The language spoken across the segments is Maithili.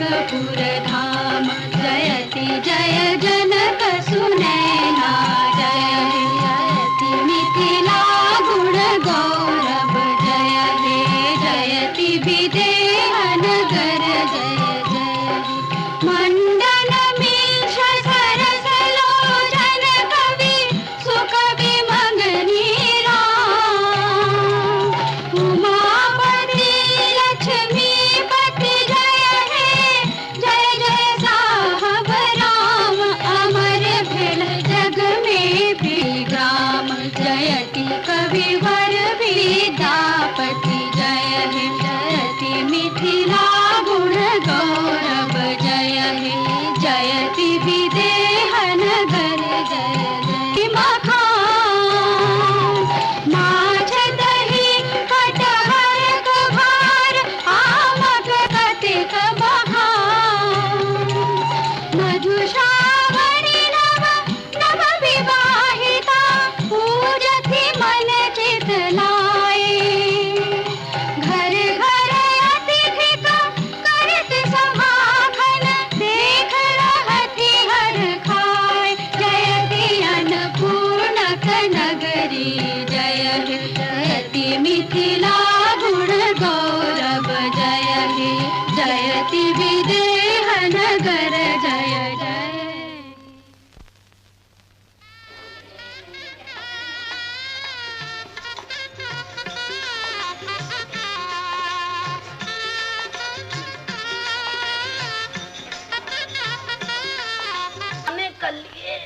जनकपुर धाम। जयति जय जनक सुनैना जय हे, जयति मिथिला गुण गौरव जय हे, जयति विदेह नगर जय जय हे। मंडन मिश्र सरस लोचन कवि सुकवि मंगनी राम। उमापति लक्ष्मीपति जय हे, जय जय साहब राम। अमर भेल जग में विग्राम, जयति कविवर विद्यापति जय हे, जयति मिथिला गुण गौरव जय हे, जयति विदेह नगर जय जय। मखान माछ दही कटहर कभार, आमक कतेक बहार। मधुश्रावणी नव नव विवाहिता, पूजथि मन चित लाए। घर घर अतिथि का करत समाखन, देख रहति हर खाए। जयति अन्नपूर्णक नगरी जय हे, जयति मिथिला गुण गौरव जय हे, जयति विदेह नगर जय जय। हमें कर लिए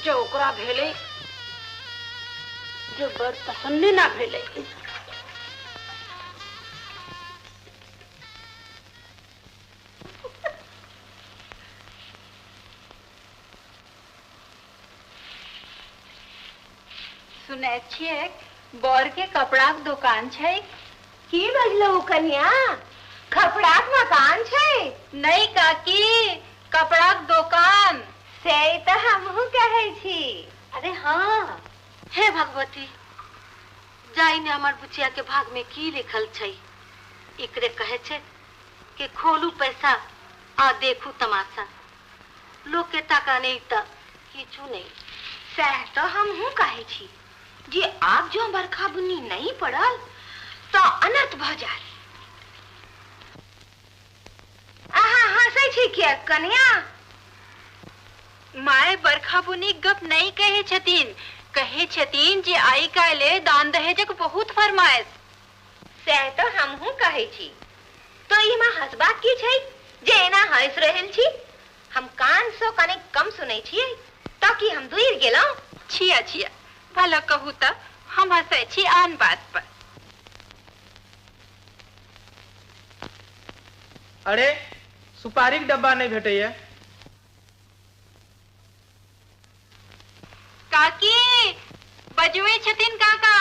जो ओकरा भेलै, जो बड़ पसंद ना भेलै। सुनै छियै बर के कपड़ाक दुकान छै। की बजलहुँ कन्या? कपड़ाक मकान छै? नहीं काकी, कपड़ाक दुकान। से तऽ हमहूँ कहै छी। अरे हाँ, हे भगवती, जाई ने हमर बुचिया के भाग में की लिखल छै। एकरे कहे छै कि खोलू पैसा आ देखू तमाशा। लोग के टाका नहीं त किछु नहीं। सएह तऽ हमहूँ कहै छी जे आब जो बरखा बुन्नी नहीं पड़ल तऽ अनर्थ भऽ जायत। अहाँ हँसै छी किया कन्या? My बरखा बुनी गप नहीं कहे छथिन, कहे छथिन जे आई काल्हि दान दहेजक बहुत फरमाइश। सएह तऽ हमहूँ कहै छी। तो एहिमे हँसबाक की छै जे एना हँसि रहल छी? हम कान सँ कने कम सुनै छियै तऽ की हम दूर गेलहुँ? छिया छिया, भला कहू तऽ हम हँसै छी आन बात पर। अरे सुपारीक डब्बा नहीं भेटैया। काकी बजबै छथिन काका।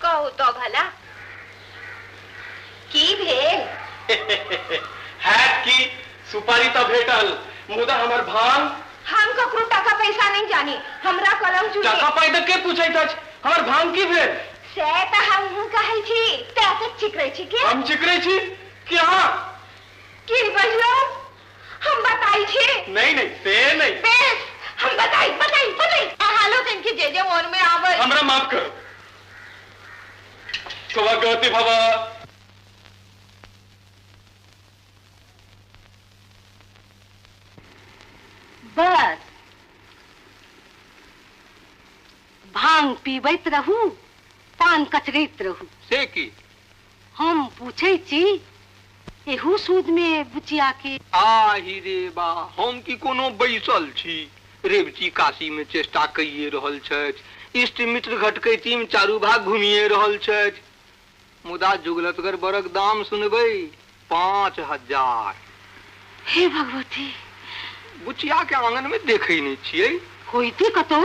कहू तो भला की भेल? हैत की, सुपारी तऽ भेटल, मुदा हमर भांग। हम ककरो टाका पैसा नहीं जानी, हमरा कलम चूड़ी। टाका पाइ तऽ के पूछैत अछि, हमर भांग की भेल? से तऽ हमहूँ कहै छी। तैं तऽ चिकरै छी के? हम चिकरै छी कि अहाँ? की बजलहुँ? हम बताई छी। नहीं नहीं से नहीं। बेस, हम बताई बताई बताई। अहाँ लोगन के जे जे मन में आबै। हमरा माफ करो। सौभाग्यवती भव। बस भांग पीबैत रहू, पान कचरैत रहू। से की? हम पूछै छी एहू सूद में बुचिया के। आहि रे बा, हम की कोनो बैसल छी? रेवती काशी में चेष्टा कइए रहल छथि, इष्ट मित्र घटकैती में चारू भाग घुमिए रहल छथि, मुदा जुगलतगर बरक दाम सुनबै 5000। हे भगवती, बुचिया के आंगन में देखै नहीं छियै। होइते कतौ?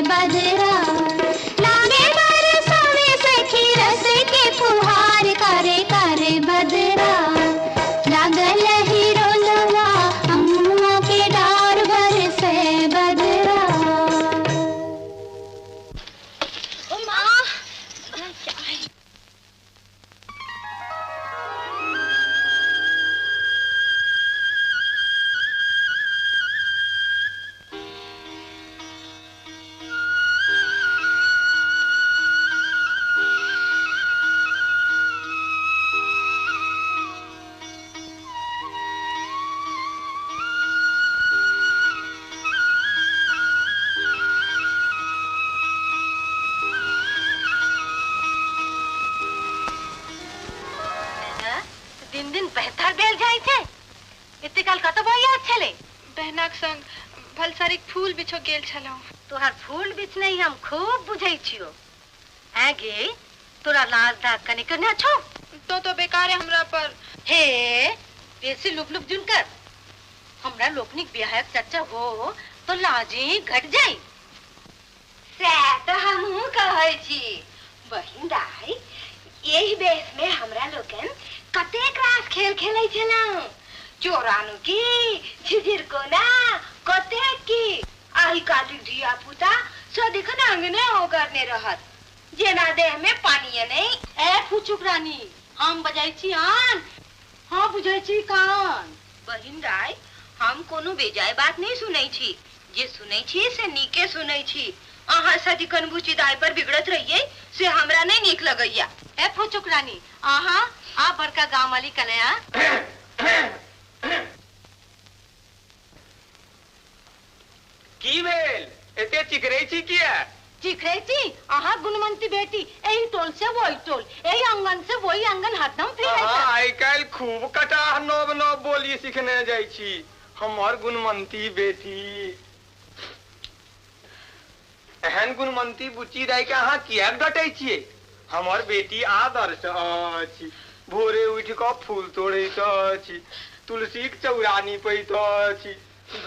बदरा। लागे बरसावे सखी रस के फुहार करे करे बदरा। लागल ही रोलवा अम्मा के डार बरसे बदरा। दिन दिन बेहतर भेल जाइ छै। एते काल कतऽ बौआ छलै? बहनाक संग भलसारीक फूल बिछो गेल छलहुँ। तोहार फूल बिछने हम खूब बुझै छियो। ऐ गे, तोरा लाज दाग कनिक ने छौ? तो बेकार है हमरा पर। हे, बेसी लुप लुप जुन कर। हमरा लोकनिक बियाहक चर्चा हो तो लाजी घट जाई। सैह तो हमहूँ कहै छी बहिन दाई, एहि बेस में हमरा लोकन कतेक रास खेल खेलै छलहुँ। चोरानु की, झिझिर कोना, कतेक की। आइ काल्हिक धिया पुता सदिखन अंगने ओगरने रहत, जेना देह में पानिये नहि। ए फुचुक रानी, हम बजै छी आन, हाँ बुझै छी कान। बहिन दाई, हम कोनो बेजाय बात नहीं सुनै छी, जे सुनै छी से नीके सुनै छी। अहाँ सदिखन बुची दाई पर बिगड़त रहियै से हमरा नहीं नीक लगैया। ए फुचुक रानी, आहा आ बड़का गाँव वाली कन्या। की भेल, एते चिकरै छी किया? चिकरै छी अहाँ गुणवंती बेटी, एहि टोल से वही टोल, एहि आंगन से वही आंगन हरदम फिरै छै। आइ काल्हि खूब कटाह नव नव बोली सिखने जाइ छी। हमर गुणवंती बेटी, एहन गुणवंती बुच्ची दाई के अहाँ किएक डटै छियै? हमर बेटी आदर्श अछि, भोरे उठि कऽ फूल तोड़ैत अछि, तुलसीक चौरा नीपैत अछि,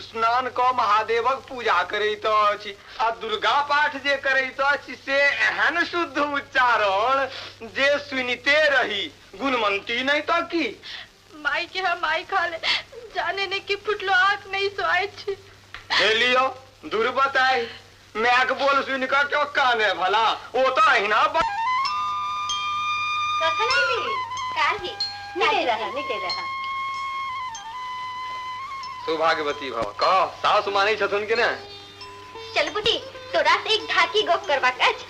स्नान कऽ महादेवक पूजा करैत अछि, आ दुर्गा पाठ जे करैत अछि से एहन शुद्ध उच्चारण जे सुनिते रही। गुणवंती नहीं तो की? माई के हम माई खा ले, जाने ने की फुटलो आंख नहीं सोआई छी। हे लियो दूर बताई, मायक बोल सुनि कऽ क्यों काने भला, ओ तो अहिना। कखन अयली? काल्हि। निके रहा, निके रहा। सौभाग्यवती भव। कह, सासु मानै छथुन कि ने? चल बुटी, तोरा से एक ढाकी गप करबाक अछि।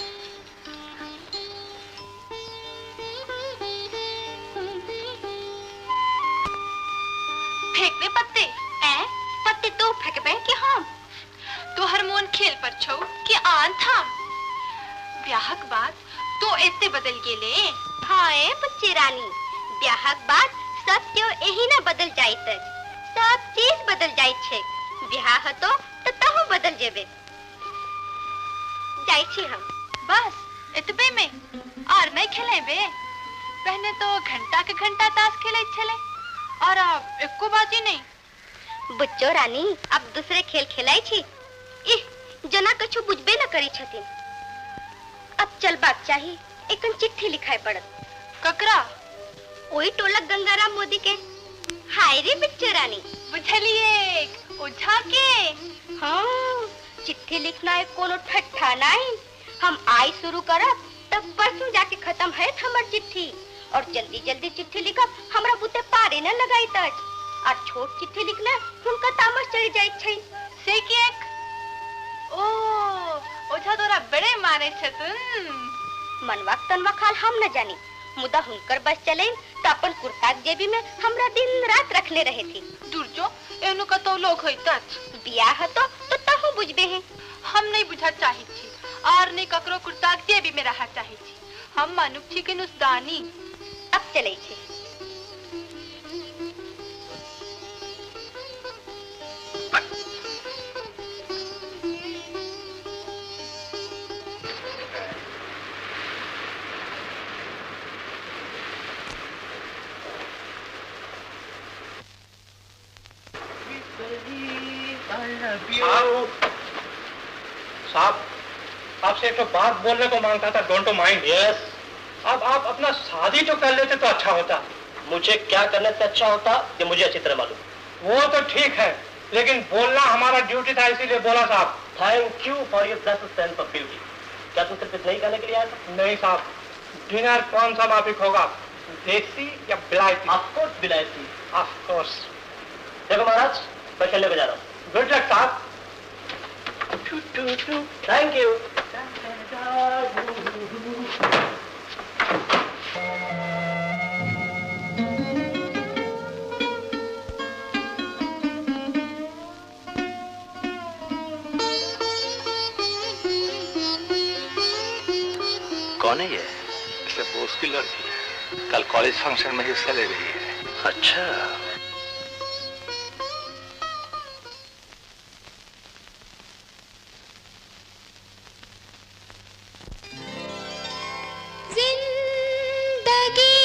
फेंकबे पत्ते? ऐ पत्ते तो फेंकबे कि हम? तोहर मोन खेल पर छौ कि आन थाम? ब्याहक बाद तो एते बदल गेले। हाँ ए बच्ची रानी, ब्याहक बाद सब क्यों एही ना बदल जाइत अछि, सब चीज बदल जाइत छै। ब्याह हतो तो तहु बदल जेबे। जाइ छी हम। बस एतबे में आर नहीं खेलेबे? पहने तो घंटा के घंटा ताश खेले छले, और अब एको बाजी नहीं। बुच्चो रानी, अब दूसरे खेल खेलाई छी। इह, जना कछु बुझबे न करी छथिन। अब चलबाक चाही, एकन चिट्ठी लिखाय पड़त। ककरा? ओही टोलक गंगाराम मोदी के। हाय रे बच्चो रानी। बुझलिए, ओझा के। हाँ, चिट्ठी लिखना कोनो ठट्ठा नहीं। हम आई शुरू करब तब परसों जाके खत्म है हमर चिट्ठी। और जल्दी जल्दी चिट्ठी लिखब हमरा बुते पारे न लगाइत अछि, और छोट चिट्ठी लिखना हुनका तामस चढ़ि जाइत छै। से किएक? ओ ओझा तोरा बड़े माने छथुन। मनवाक तनवा खाल हम न जानी, मुदा हुनकर बस चले तो अपन कुर्ताक जेबी में हमरा दिन रात रखले रहे थी। दुर्जो, एहनो कतौ लोक होइत अछि। बियाह हतो तो तहु बुझबे है। हम नहीं बुझा चाही छी, और नहीं ककरो कुर्ताक जेबी में रहा चाही छी। हम मानुक छी के नुसदानी। अब चले छी। साहब, आपसे एक तो बात बोलने को मांगता था। Don't mind. Yes. अब आप अपना शादी तो कर लेते तो अच्छा होता। मुझे क्या करने से अच्छा होता ये मुझे अच्छी तरह मालूम। वो तो ठीक है, लेकिन बोलना हमारा ड्यूटी था, इसीलिए बोला साहब। Thank you for your blessed sense of duty. क्या तुम सिर्फ इतना ही कहने के लिए आया था? नहीं साहब, डिनर कौन सा माफिक होगा, देसी या बिलायती? ऑफ कोर्स बिलायती। Of course. देखो महाराज, मैं खेलने को जा रहा हूँ। गुड लक साहब। Thank you. कौन है ये? मिस्टर बोस की लड़की है, कल कॉलेज फंक्शन में हिस्सा ले रही है। अच्छा। जिंदगी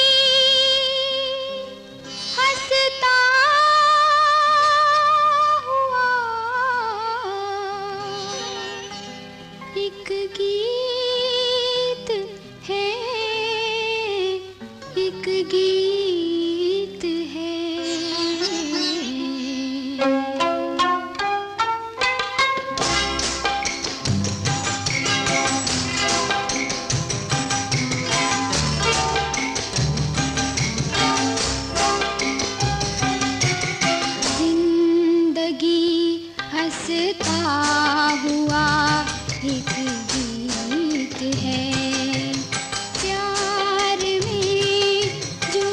हंसता हुआ एक गीत है, एक गीत है। जिंदगी हंसता हुआ एक गीत है, प्यार में जो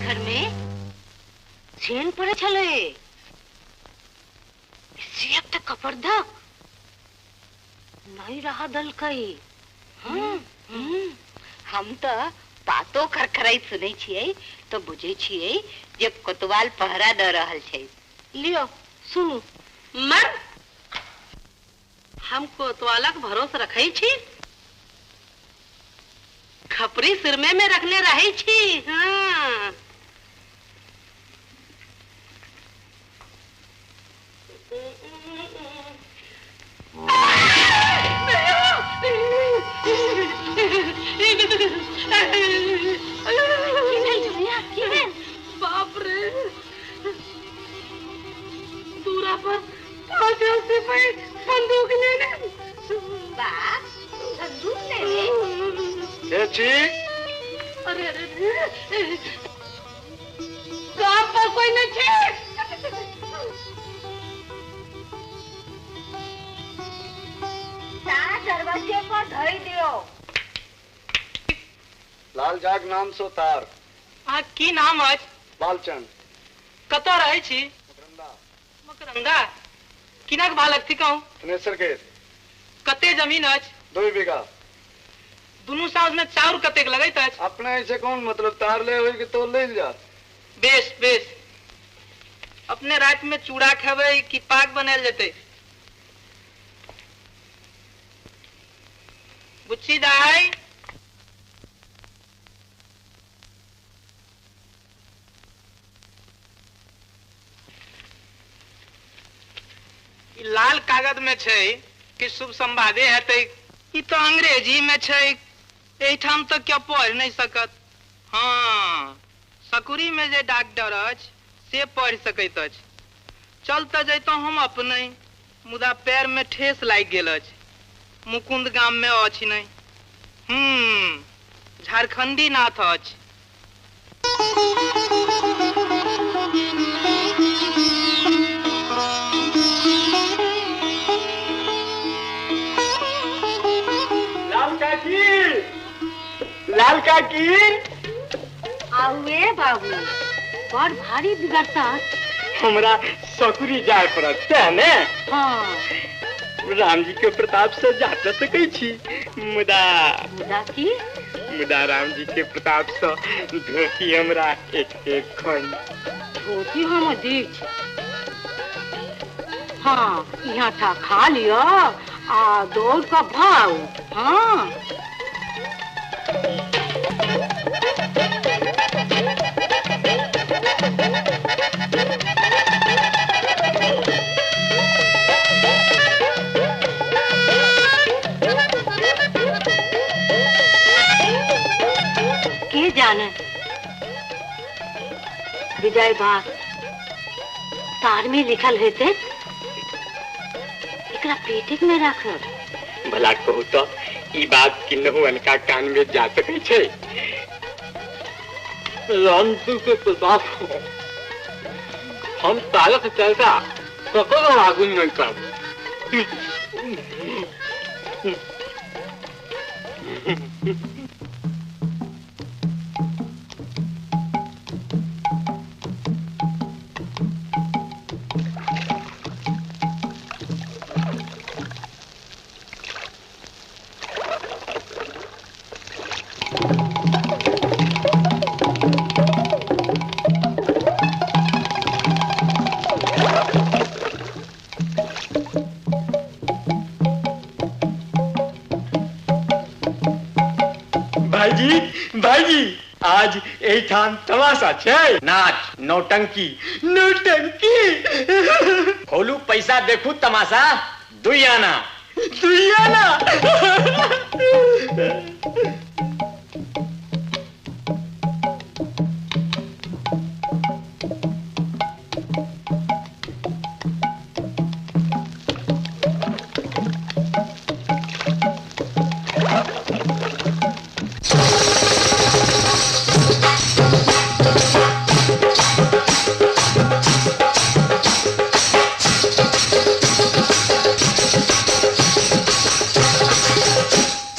घर में छेन पड़े छले। से अब तक कपड़धक नहीं रहा दलकई। हम तो बातो खरखराइत सुनै छियै तो बुझै छियै जे कोतवाल पहरा द रहल छै। लियो सुनू। मर हम कोतवालक भरोस रखै छी, खपरी सिरमे में रखने रहै छी। हाँ। बाप रे, दूरा पर 5 सिपाही बंदूक लेने। बाप बंदूक लेने? छी? अरे अरे गांव पर कोई नहीं छे। दरवाजे पर धई दियो। लाल जाग नाम सो तार। आ की नाम अछि? बालचंद। कतऽ रहै छी? मकरंदा। मकरंदा? किनक बालक थिकहुँ? थनेसर के। कते जमीन अछि? 2 बीघा। दुनू साँझ में चाउर कतेक लगैत अछि? अपने ऐसे कौन मतलब, तार ले होई के तो ले जा। बेस बेस। अपने रात में चूड़ा खेबै कि पाक बनायल जेतै? बुच्ची दाई, लाल कागज में छै कि शुभ संवादे हेतै? ई तो अंग्रेजी में छै, एहिठाम तो क्या पढ़ नहीं सकत। हाँ, सकुरी में जे डॉक्टर अछि से पढ़ सकैत अछि। चल तऽ जैतहुँ हम अपने, मुदा पैर में ठेस लागि गेल अछि। मुकुंद गाम में अछि नहीं। झारखंडी नाथ अछि। लाल काकी, लाल काकी। आउए बाबू, बड़ भारी बिगड़ता। हमरा सकुरी जाय पड़त तें ने। हाँ। राम जी के प्रताप से जा तऽ सकै छी, मुदा मुदा की? मुदा राम जी के प्रताप से धोती हमरा एक एक खंड धोती हम दै छी। हाँ, यहाँ था खा लियो आ दौड़ का भाव। हाँ। के जाने विजय बात तार में लिखल हेतै, एकरा पेटिक में राखब। भला कहू तो ई बात किन्नहु अनका कान में जा सकै छै? राम जी के प्रताप हम तारक चर्चा ककरो आगू नहीं करब। भाईजी, आज एहिठाम तमाशा छै। नाच, नौटंकी। नौटंकी। खोलू पैसा देखू तमाशा। 2 आना। 2 आना।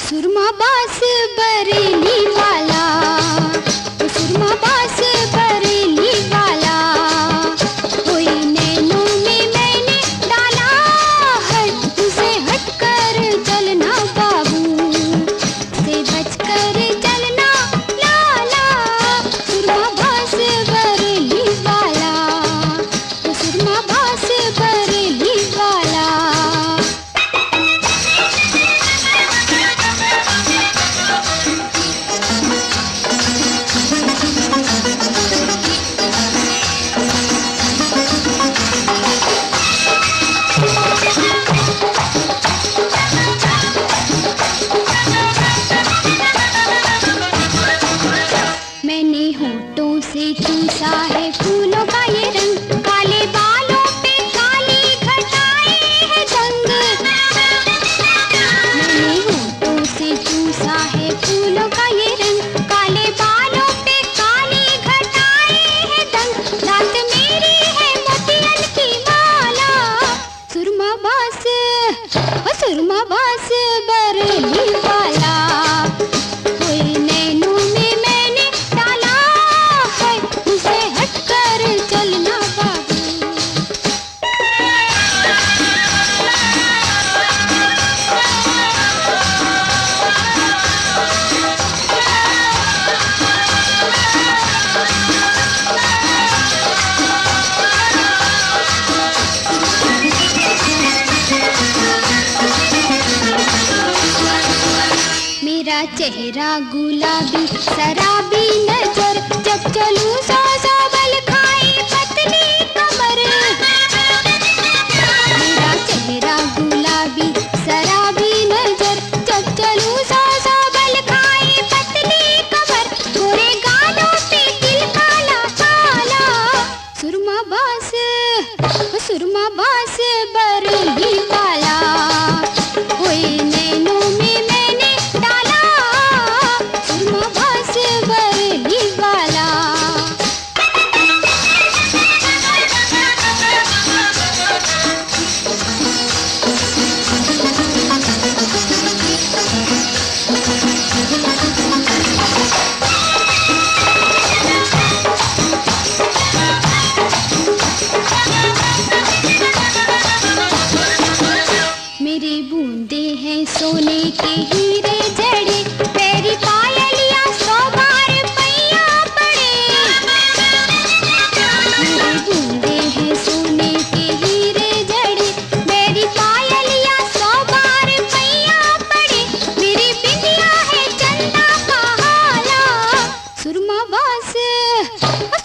सुरमा बास बरेली वाला, सुरमा बास बरेली। बरली वाला। कोई नैनों में मैंने डाला है, उसे हटकर चलना बाबू। मेरा चेहरा गुलाबी शराबी नजर, जब चलूं सौ सौ बल खाए पतली कमर। मेरा चेहरा गुलाबी शराबी नजर, जब चलूं सौ सौ बल खाए पतली कमर। गोरे गालों पे दिल काला काला, सुरमा बास सुरमा बास बरली वाला। कोई नैनों में मैंने डाला, सुरमा बास बरली वाला। मेरे बूंदे हैं सोने के हीरे जड़े, मेरी पायलिया 100 बार पैया पड़े। मेरे बूंदे हैं सोने के हीरे जड़े, मेरी पायलिया 100 बार पैया पड़े। मेरी बिंदिया है चंदा का हाला, सुरमा बास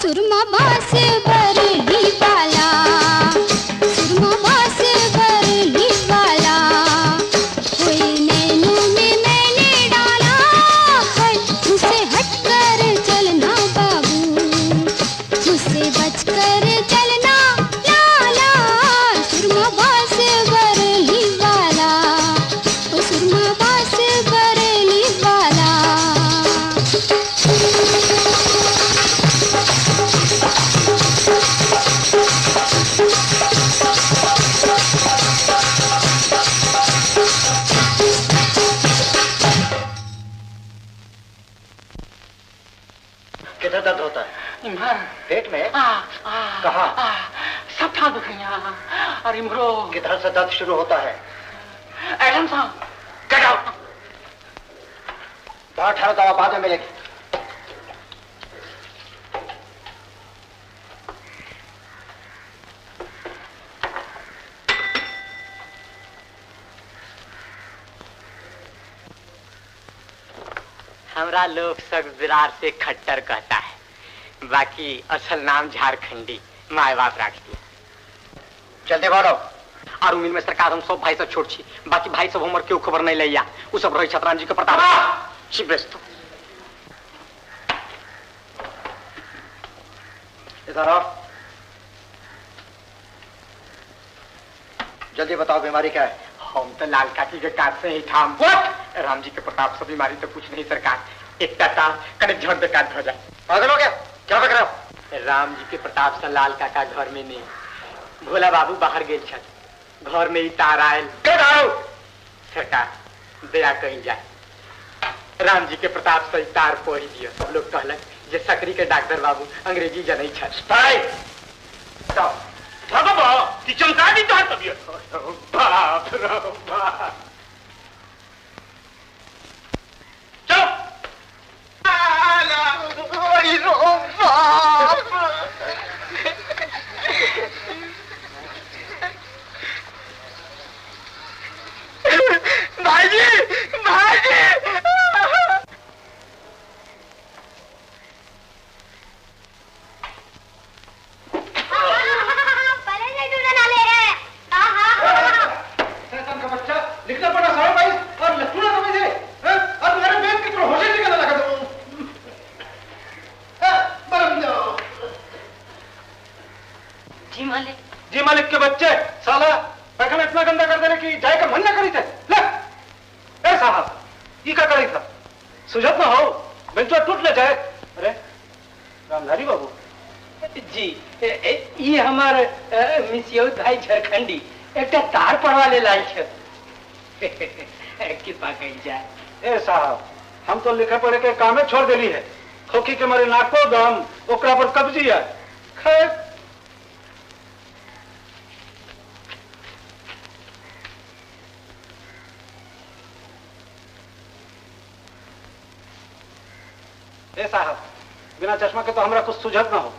सुरमा बास बरली वाला, सुरमा बास बरली वाला। कोई नैनों में मैंने डाला है, मुझसे हटकर चलना बाबू, मुझसे बचकर चलना लाला, सुरमा बास बरली वाला, ओ सुरमा बास बरली वाला। किधर दर्द होता है? पेट में? कहाँ? सब ठाम दुखैया। और इमरो किधर से दर्द शुरू होता है? एडम साहब गेट आउट। बाहर ठहरो, दवा बाद में मिलेगी। हमरा लोग सब विरार से खट्टर कहता है, बाकी असल नाम झारखंडी माए बाप रख दिया। जल्दी बोलो। और उम्मीद में सरकार हम सब भाई सब छोट छी, बाकी भाई सब हमर क्यों खबर नहीं लैया। उ सब रही छतराम जी के प्रताप छी व्यस्त। इधर आओ, जल्दी बताओ बीमारी क्या है? हम तो लाल काकी के काज से ही ठाम। What? Ram ji के प्रताप से बीमारी तो कुछ नहीं सरकार, एक टाटा कनेक झड़ बेकार हो जाए। पागल हो गया क्या बक रहे हो? राम जी के प्रताप से लाल काका घर में नहीं, भोला बाबू बाहर गए छत, घर में ही तार आयल। Get out! सरकार दया कहीं जाए, राम जी के प्रताप से तार पढ़ी दियो। सब लोग कहलक जे सकरी के डॉक्टर बाबू अंग्रेजी जनै छत। चमका दी तोहर तबियत। बाप रे बाप। चलो। भाईजी, भाईजी। का बच्चा लिखना पड़ा 22.5 और लखना समझ है और तुम्हारे बेच के होश निकलने लगा। जी मालिक। जी मालिक के बच्चे साला पैखाना इतना गंदा कर देने की जाए का मन ना करी थे। ले ए साहब ये क्या करी था? सुझत ना हो बेंचवा टूट न जाए। अरे रामधारी बाबू जी, ये हमार मिसियौत भाई झारखंडी एकटा तार पड़वा ले लाल छे। कृपा कइल जाए। ए साहब, हम तो लिखे पढ़े के कामे छोड़ देली है। खोखी के मारे नाको दम, ओकरा पर कब्जी है। खैर ए साहब, बिना चश्मा के तो हमरा कुछ सुझत ना हो।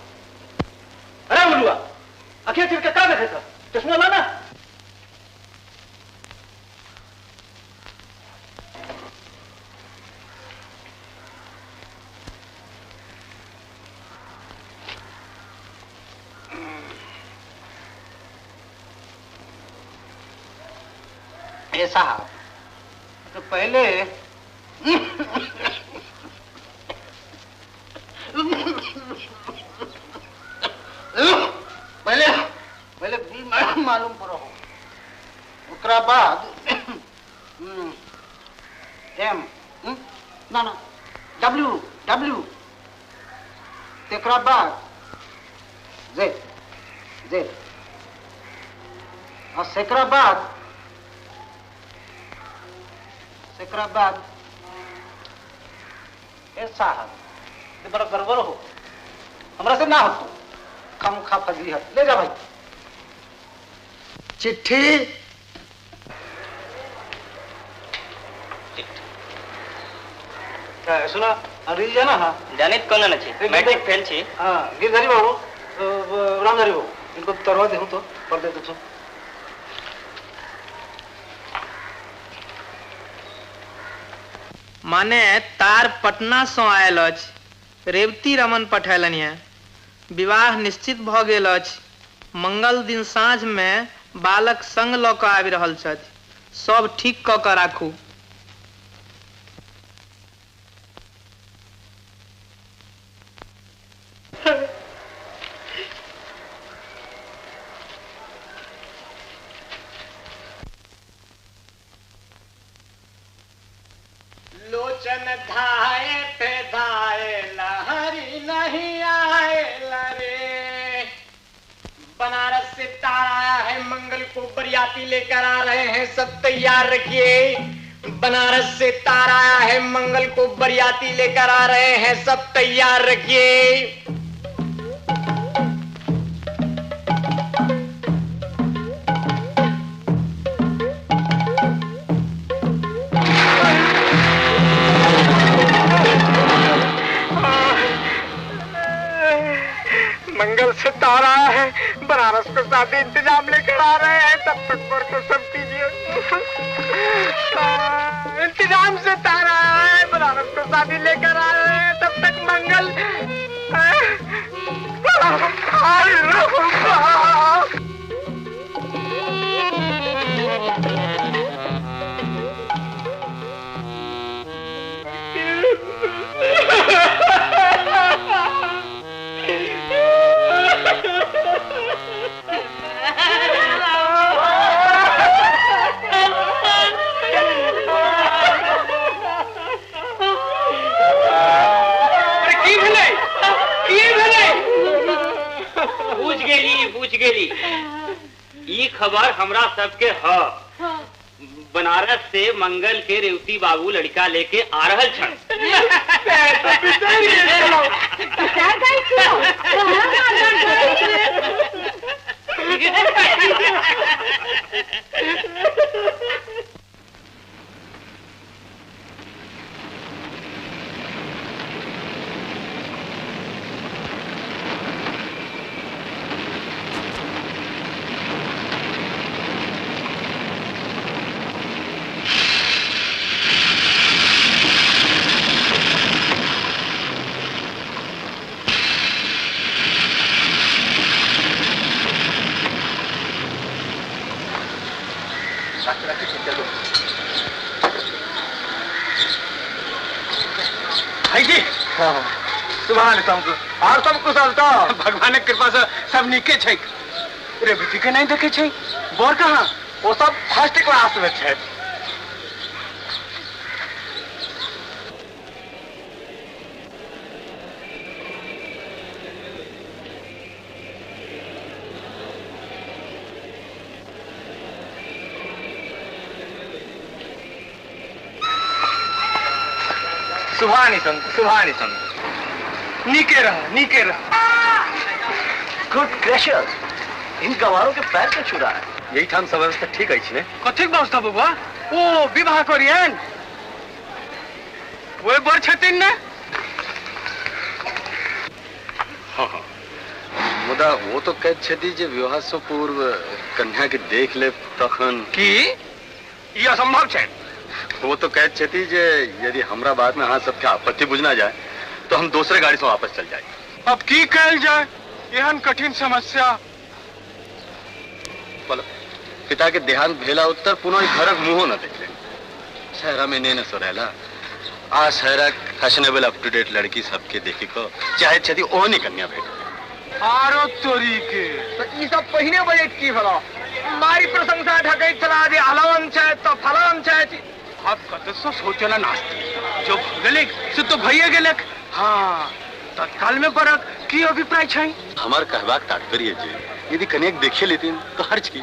अरे उलुआ, अखिया चिर के का देखे सर, चश्मा लाना। ए साहब, तो पहले पहले पहले बी मालूम करो, ओकरा बाद एम ना ना डब्ल्यू डब्ल्यू, तेकरा बाद जेड जेड, और सेकरा बाद ए साहब, ये बड़ा गड़बड़ हो, हमरा से ना हो तो कम खा फजी है। ले जा भाई चिट्ठी। सुना अंग्रेजी जाना? हाँ जाने कौन ना छी, मैट्रिक फेल छी। हाँ गिरधारी बाबू, रामधारी बाबू, इनको तरवा दे तो पढ़ दे तो। माने तार पटना से आयल अछि, रेवती रमन पठेलनि है। विवाह निश्चित भ गेल अछि। मंगल दिन साँझ में बालक संग ल क आबि रहल छथि। सब ठीक क के राखू। लोचन धाए पे धाए लहरी नहीं आए लरे। बनारस से तार आया है, मंगल को बरियाती लेकर आ रहे हैं, सब तैयार रखिए। बनारस से तार आया है, मंगल को बरियाती लेकर आ रहे हैं, सब तैयार रखिए। मंगल से तार आया है, बनारस को शादी इंतजाम लेकर आ रहे हैं, तब तक पर को सब कीजिए। इंतजाम से तार आया है, बनारस को शादी लेकर आ रहे हैं, तब तक मंगल। बुझ गेली ई खबर हमरा सबके ह। बनारस से मंगल के रेवती बाबू लड़का लेके आ रहल छन। और सब कुशल तो भगवान के कृपा से सब नीके छै। रेवती के नहीं देखे छै, बर कहाँ? वो सब फर्स्ट क्लास में छै। सुभानी संत, सुभानी संत। नीके रहा, नीके रहा। गुड ग्रेशियस, इन गवारों के पैर क्यों छू रहा है? यही ठाम सब व्यवस्था ठीक अछि ने? कथिक व्यवस्था बबुआ? ओ विवाह करियन ओए बर छथिन ने? हाँ हाँ, मुदा वो तो कहैत छथि जे विवाह से पूर्व कन्या के देख ले तखन। की ई असंभव छै? वो तो कहैत छथि जे यदि हमरा बात में अहाँ सबके आपत्ति बुझना जाए तो हम दूसरे गाड़ी से वापस चल जाए। अब की कहल जाए एहन कठिन समस्या। बोलो, पिता के देहांत भेला उत्तर पुनः घरक मुंहो न देखले। शहरा में ने न सोरेला आ शहरा फैशनेबल अप टू डेट लड़की सबके देखी को चाहे छथि ओहने कन्या भेट। आरो तोरी के तो ई सब पहिने बजट की भला मारी प्रशंसा ढकैत छला जे अलवन छै तो फलान छै। अब कत सो सोचना नास्ती जो भगलेक से तो भइए गेलक। हाँ, तत्काल में बरक की अभिप्राय छै? हमार कहबाक तात्पर्य जे यदि कन्या देखे लेतिन तो हर्ज की?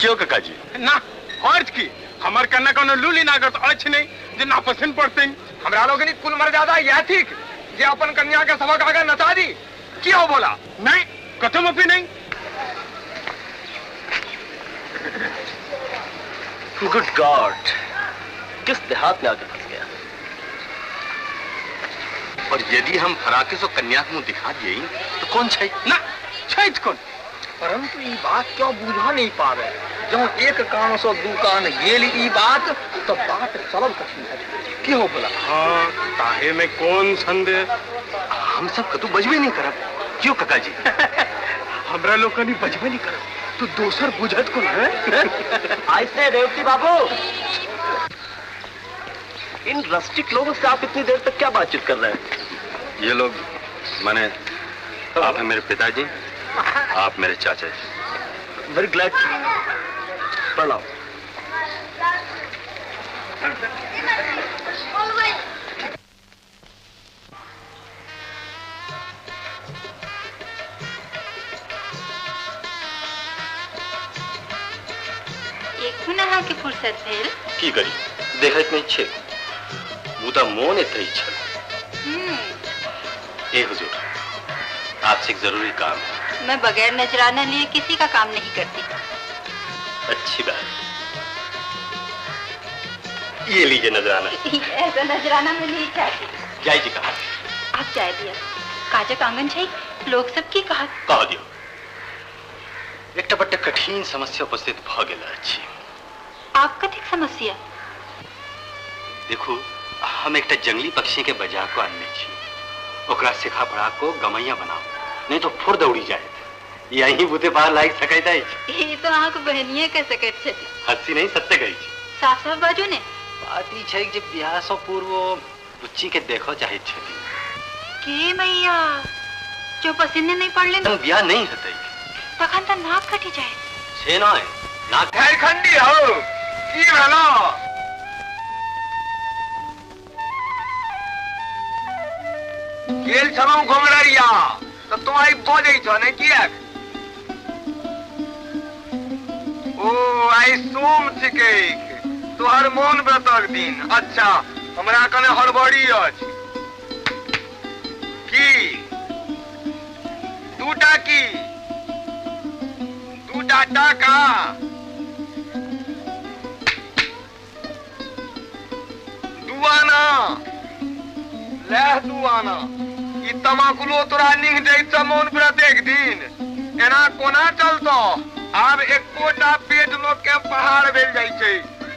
क्यों काका जी? ना हर्ज की, हमर कन्या कोनो लूली नागत अछि नहीं जे नापसंद पड़ते। हमरा लोकनि कुल मर्यादा यह ठीक जे अपन कन्या के सबक आगा नचा दी। क्यों बोला? नहीं, कथमपि नहीं। गुड गॉड, किस देहात में आके फंस गया। और यदि हम फराके सो कन्या के मुंह दिखा दिए तो कौन छै? ना छै कौन? परंतु ई बात क्यों बुझा नहीं पावे? जो एक कान सो दू कान गेल ई बात तो बात चलब कठिन है। क्यों बोला? हाँ, ताहे में कौन संदेह? हम सब कतु बजबे नहीं करब। क्यों काका जी? हमरा लोकनि बजबे नहीं करब तो दोसर बुझत कौन है? ऐसे रेवती बाबू, इन रस्टिक लोगों से आप इतनी देर तक क्या बातचीत कर रहे हैं? ये लोग माने आप हैं मेरे पिताजी, आप मेरे चाचा जी। वेरी ग्लैड। प्रणाम। एखन अहाँके फुर्सत भेल? की करी, देखैत नहीं छे, मुदा मोन एतै छल। ए हुजूर, आपसे एक जरूरी काम है। मैं बगैर नजराना लिए किसी का काम नहीं करती। अच्छी बात, ये लीजिए नजराना। ऐसा नजराना मैं नहीं चाहती। जय जी कहा आप चाय दिया काजक आंगन छै, लोग सब की कहा कह दियो। एकटा बड्ड कठिन समस्या उपस्थित भ गेल अछि। आप कथिक समस्या? देखू, हम एकटा जंगली पक्षी के बजा को आनने छी, ओकरा सिखा पढ़ा को गमैया बनाओ, नहीं तो फुर दौड़ी जाए। यही बुते पार लागि सकैत अछि। ई तो अहाँक बहनिये कह सकैत छथि। हंसी नहीं, सत्य कहै छी। साफ साफ बाजू ने। बात ई छै जे बियाह सँ पूर्व बुच्ची के देखऽ चाहैत छथि। के मैया, जो पसीने नहीं पड़ले तखन बियाह नहीं हेतै। तखन त नाक कटि जाए। से नहि, नाक झारखंडी हो की भेलो? गेल छलहुँ घुमररिया तो तू आई बजै छ ने किएक? ओ आई सोम छिकै, तोहर मौन व्रतक दिन। अच्छा, हमरा कने हड़बड़ी अछि। की दूटा की दूटा टाका? दू आना ले, दू आना। ई तमाकुलो तोरा निह दैत छ मौन व्रत एक दिन, एना कोना चलतो? आब एकोटा पेट लोक के पहाड़ भेल जाइ छै।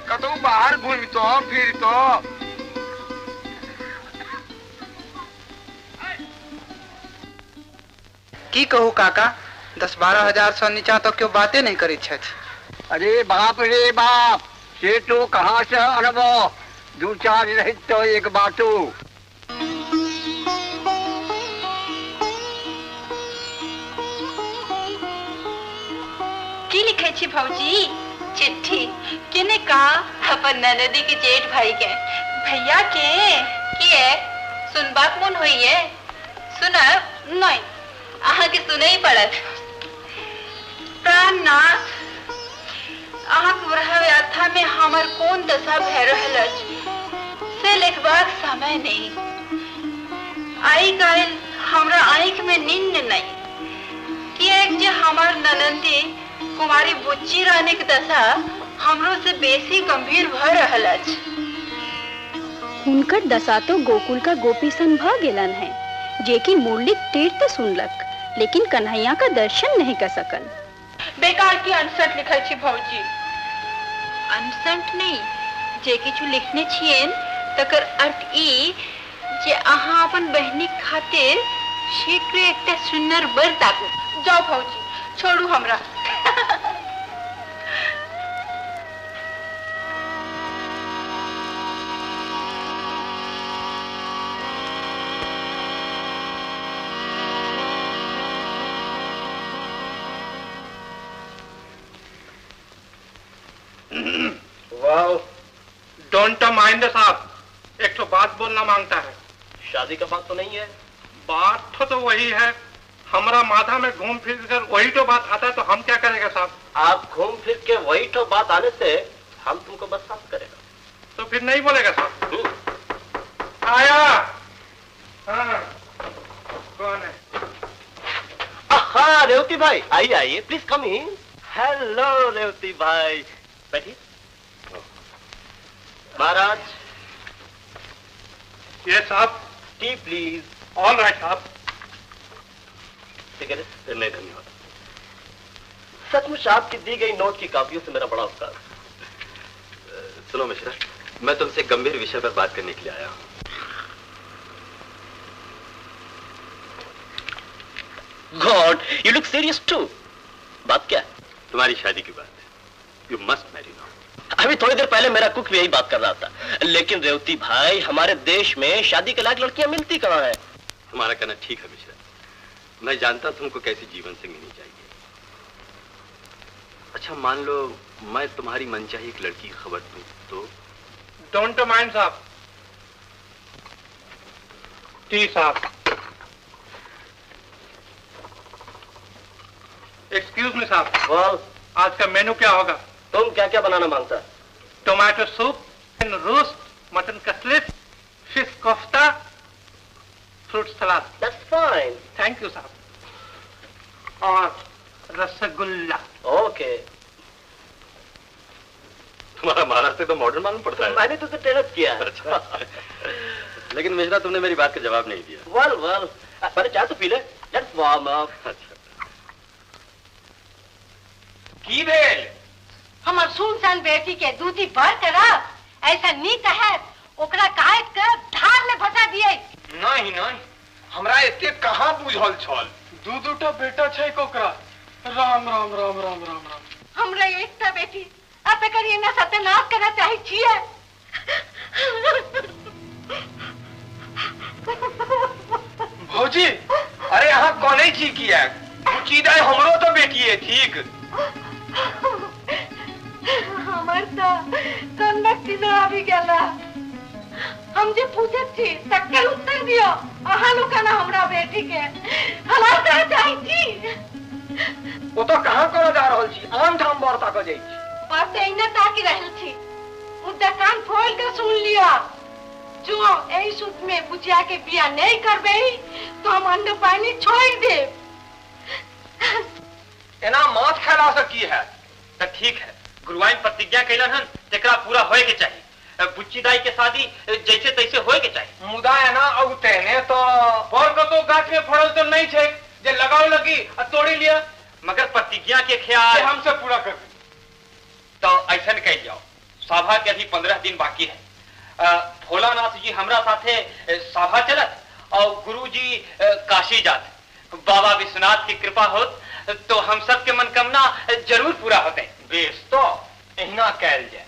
कतौ बाहर घुमितो फिरतो। की कहू काका, 10-12 हजार से नीचा तो क्यों बातें नहीं करी छथि। अरे बाप रे बाप, से तो कहाँ से अनबो? दू चार रहित तो एक बाटू। की लिखे छी भौजी? चिट्ठी केने का? अपन ननदी के जेठ भाई के भैया के। किए सुनबाक मन होइए? सुनब नहीं, अहाँ के सुनै पड़त। प्राणनाथ, अहाँ के विरह व्यथा में हमर कोन दशा भए रहल अछि से लिखबाक समय नहीं। आई काल्हि हमरा आँखि में नींद नहीं, किएक जे हमर ननंदी कुमारी बुच्ची रानी के दशा हमरो से बेसी गंभीर भ रहल अछि। हुनकर दशा तो गोकुल का गोपी सन भ गेलन है, जे कि मुरली तीर्थ सुनलक लेकिन कन्हैया का दर्शन नहीं कर सकल। बेकार की अनसठ लिखै छी भौजी। अनसठ नहीं, जे किछु लिखने छियन तकर अर्थ ई जे अहाँ अपन बहिनी खातिर शीघ्र एकटा सुन्नर बर ताकू। जाओ भौजी, छोड़ू हमरा। वाह, don't mind साहब, एक तो बात बोलना मांगता है। शादी का बात तो नहीं है? बात तो वही है, हमारा माथा में घूम फिर कर वही तो बात आता है, तो हम क्या करेगा साहब? आप घूम फिर के वही तो बात आने से हम तुमको बस साफ करेगा। तो फिर नहीं बोलेगा साहब। आया। हाँ, कौन है? हाँ, रेवती भाई, आइए आइए, please come in. Hello Revati भाई, बैठिए। महाराज। ये साहब। T please. ऑल राइट साहब। ठीक है, नहीं धन्यवाद। सचमुच आपकी दी गई नोट की कापियों से मेरा बड़ा उपकार। सुनो मिश्रा, मैं तुमसे गंभीर विषय पर बात करने के लिए आया हूँ। God, you look serious too. बात क्या है? तुम्हारी शादी की बात है। You must marry now. अभी थोड़ी देर पहले मेरा कुक भी यही बात कर रहा था। लेकिन रेवती भाई, हमारे देश में शादी के लायक लड़कियां मिलती कहाँ है? तुम्हारा कहना ठीक है मिश्रा, मैं जानता तुमको कैसी जीवन संगिनी चाहिए। अच्छा मान लो मैं तुम्हारी मनचाही एक लड़की की खबर दूं तो? Don't mind साहब। टी साहब। एक्सक्यूज मी साहब। बोल। आज का मेनू क्या होगा? तुम क्या क्या बनाना मांगता? Tomato soup, roast, mutton cutlet, fish kofta, fruit salad. That's fine. Thank you साहब। और रसगुल्ला। ओके। तुम्हारा महाराष्ट्र तो मॉडर्न मालूम पड़ता है। मैंने तो टेरस किया है। अच्छा। लेकिन मिश्रा, तुमने मेरी बात का जवाब नहीं दिया। वेल वेल, पहले चाय तो पी ले। Let's warm up. अच्छा। की भेल? हमर सुनसान बेटी के दूधी भर कर ऐसा नी कहे ओकरा काट कर धार में फंसा दिए। नहीं नहीं, हमरा एते कहाँ बुझल छल। दू दूटा बेटा छै ओकरा। राम राम राम राम राम राम। हमरा एकटा बेटी आ तकर एना सत्यानाश करना चाहे छिए। भौजी, अरे अहाँ कनै छी किया? बुच्ची दाइ हमरो तो बेटी है ठीक। हमर तो कनक दिन आबि गेला। हम जे पूछैत छी तकर उत्तर दियौ। अहाँ लोकनि हमरा बेटी के हलाल करऽ चाहै छी। ओ तो कहाँ करऽ जा रहल छी? आन ठाम बर ताकऽ जाइ छी। बस एहिना ताकि रहल छी। मुदा कान फोल के सुन लिअ, जो एहि सूत में बुचिया के बियाह नहीं करबै तो हम अन्न पानी छोड़ देब। एना माछ खेला से की है? तो ठीक है, गुरुआइन प्रतिज्ञा कैलन हन तेकरा पूरा होए के चाहिए। बुच्ची दाई के शादी जैसे तैसे होए के चाहिए। मुदा एना औतेने तो बर कतो गाछ में फड़ल तो नहीं छै जे लगाव लगी आ तोड़ी लिया। मगर प्रतिज्ञा के ख्याल हमसे पूरा कर। तो ऐसा कह जाओ, सभा के अभी 15 दिन बाकी है। भोलानाथ जी हमरा साथे सभा चलत और गुरु जी काशी जात। बाबा विश्वनाथ की कृपा होत तो हम सब के मनकामना जरूर पूरा होते। बेस तो एहिना कैल जाए।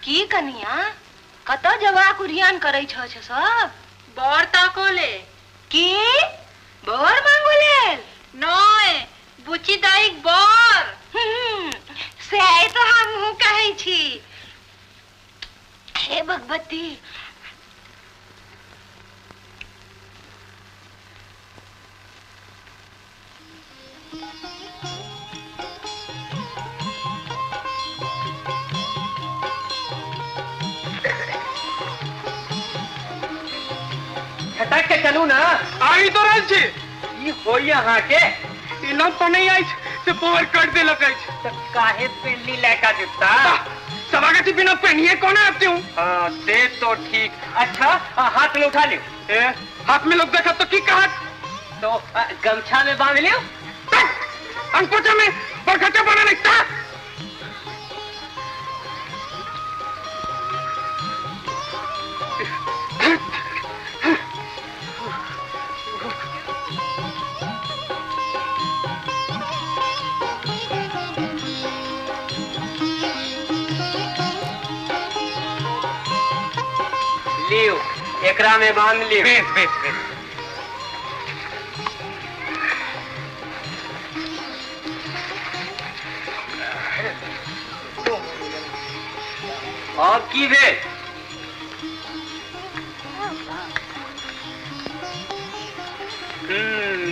की कनिया, कतऽ जवाक उरियान करै छ सब? बर ताको ले। की बर मांगो लेल? नय, बुच्ची दाई बर। से तो हमहूँ कहै छी। हे भगवती, के चलू ना। आई तो रहल छी। ई होई अहाँ के इना पने आई से पोवर कट देलक अछि। त काहे पेनली लैका जुत्ता? सभागाछी बिना पहनिए कोना आते हूँ। हाँ से तो ठीक। अच्छा हाथ में उठा लियो। ए, हाथ में लोग देखा तो की कहत? तो गमछा में बांध लियो। अंगपोछा में बरखटा बना नहीं था। लियो एकरा में बांध लियो। बेस बेस बेस। और की भेल?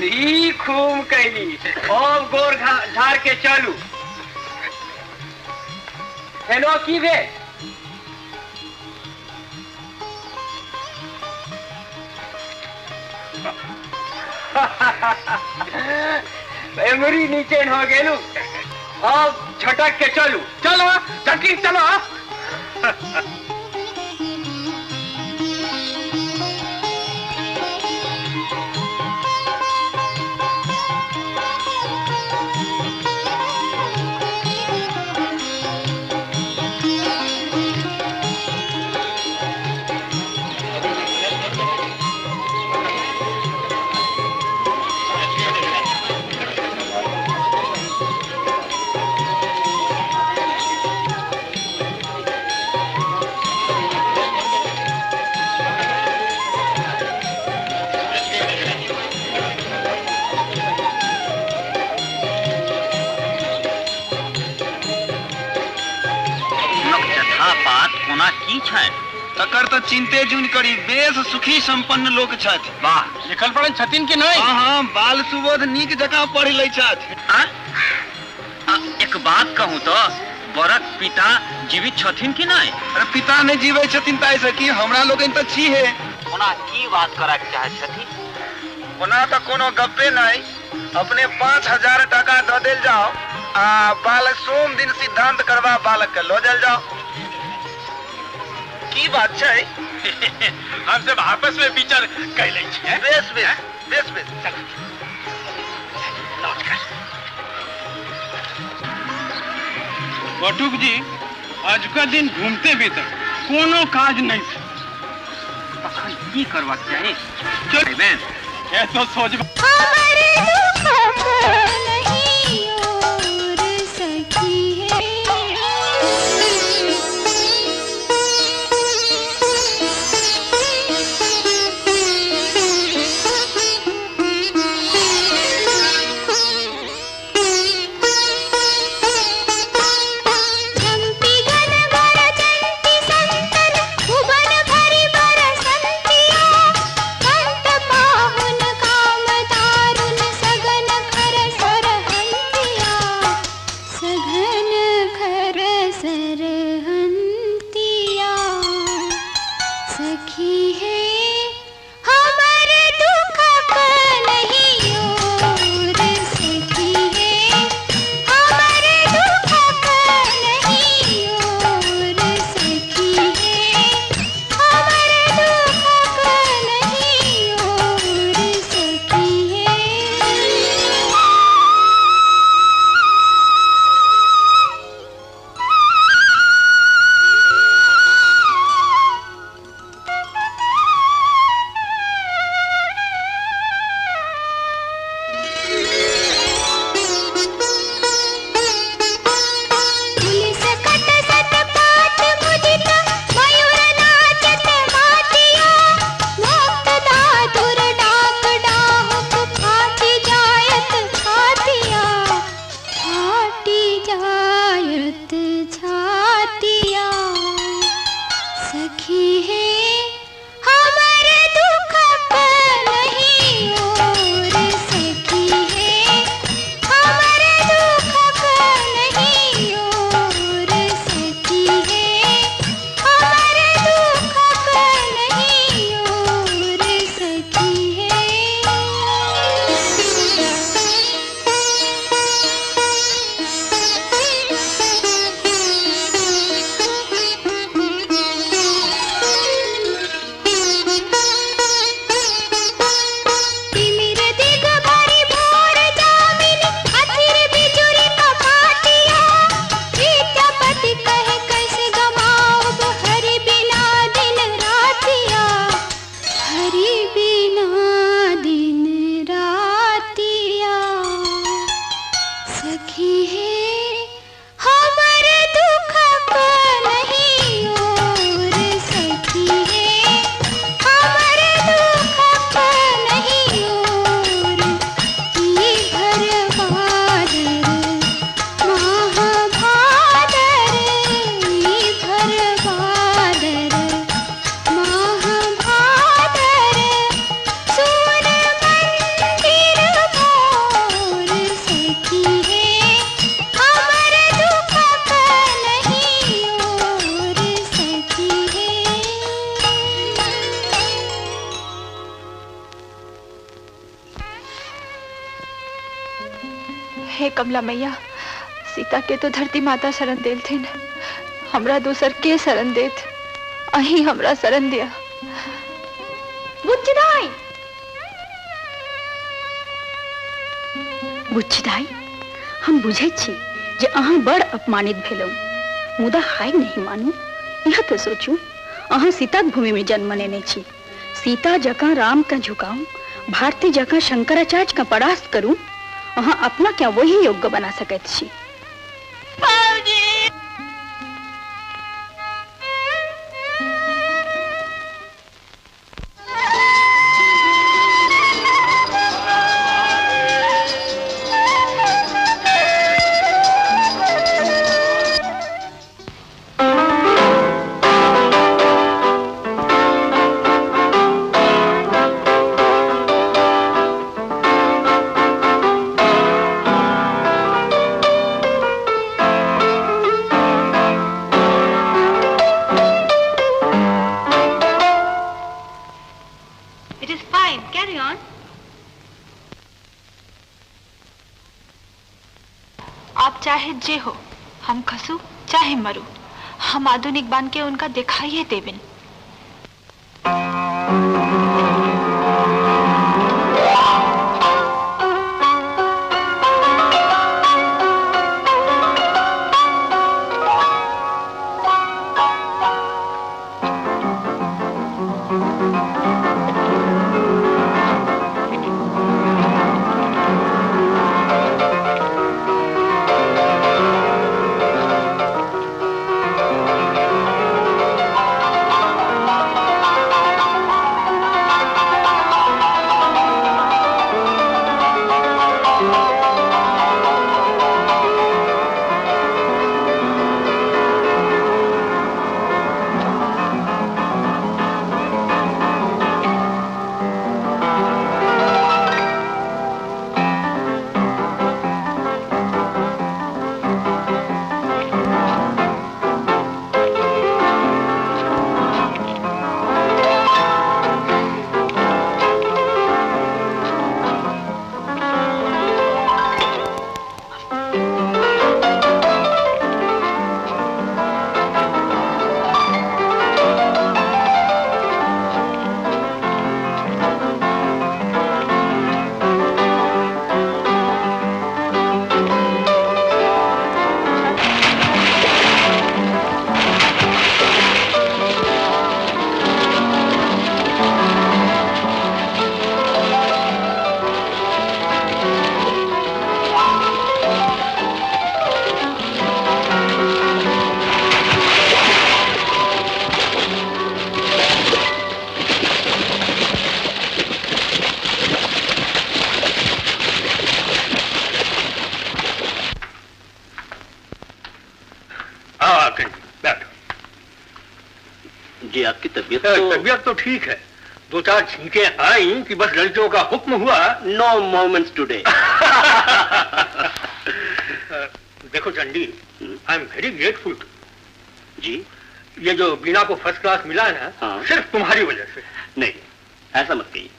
ई खूब कैली। और गोर झाड़ के चलू। हेलो की भेल? एमरी नीचे हो गेलू। अब झटक के चलू। चलो झटकी चलो। तकर तो चिंते जुन करी, बेस सुखी संपन्न लोक छथि। वाह, लिखल पढ़ल छथिन कि नहीं? हाँ हाँ, बाल सुबोध नीक जकाँ पढ़ लै छथि। एक बात कहूँ तो बरक पिता जीवित छथिन कि नहीं? अरे पिता नहीं जीवे छथिन ताहि की हमरा लोकनि तो छी हे। ओना की बात करऽ के चाहै छथिन? ओना तो कोनो गप्पे नहीं, अपने 5000 टाका दऽ देल जाओ आ बालक सोम दिन सिद्धांत करवा बालक के लऽ देल जाओ। की बात छै? हम सब आपस में विचार कर लै छियै। बेस बेस बेस बेस। नमस्कार बटुक जी, आज का दिन घूमते भीतर कोनो काज नहीं थे। तखन की करबाक चाही? चल बहन, ये तो सोच पाहुन काम दारू सखी हे हमर दुख नहीं और सखी हे हमर दुख नहीं और ई भर बादर महाभादर ई भर बादर महाभादर सुन मंदिर मोर सखी हे हमर दुख नहीं और सखी हे। हे कमला मैया, सीता के तो धरती माता शरण देलथिन, हमरा दोसर के शरण देत? अहीं हमरा शरण दिया। बुच्ची दाई, बुच्ची दाई, हम बुझै छी जे अहाँ बड़ अपमानित भेलहुँ, मुदा हाय नहीं मानू। यह तो सोचू, अहाँ सीताक भूमि में जन्म लेने छी। सीता जकाँ राम का झुकाऊ, भारती जकाँ शंकराचार्य का परास्त करू, अहाँ अपना क्या वही योग्य बना सकैत छी। It is fine. Carry on. आप चाहे जे हो, हम खसू चाहे मरू, हम आधुनिक बन के उनका दिखाइए देविन। जी आपकी तबीयत तो... तबीयत तो ठीक है, दो चार छींकें आई कि बस लड़कियों का हुक्म हुआ, नो मोमेंट्स टुडे। देखो Chandi, I am very grateful to जी। ये जो वीणा को फर्स्ट क्लास मिला है ना, हाँ। सिर्फ तुम्हारी वजह से। नहीं ऐसा मत कहिए,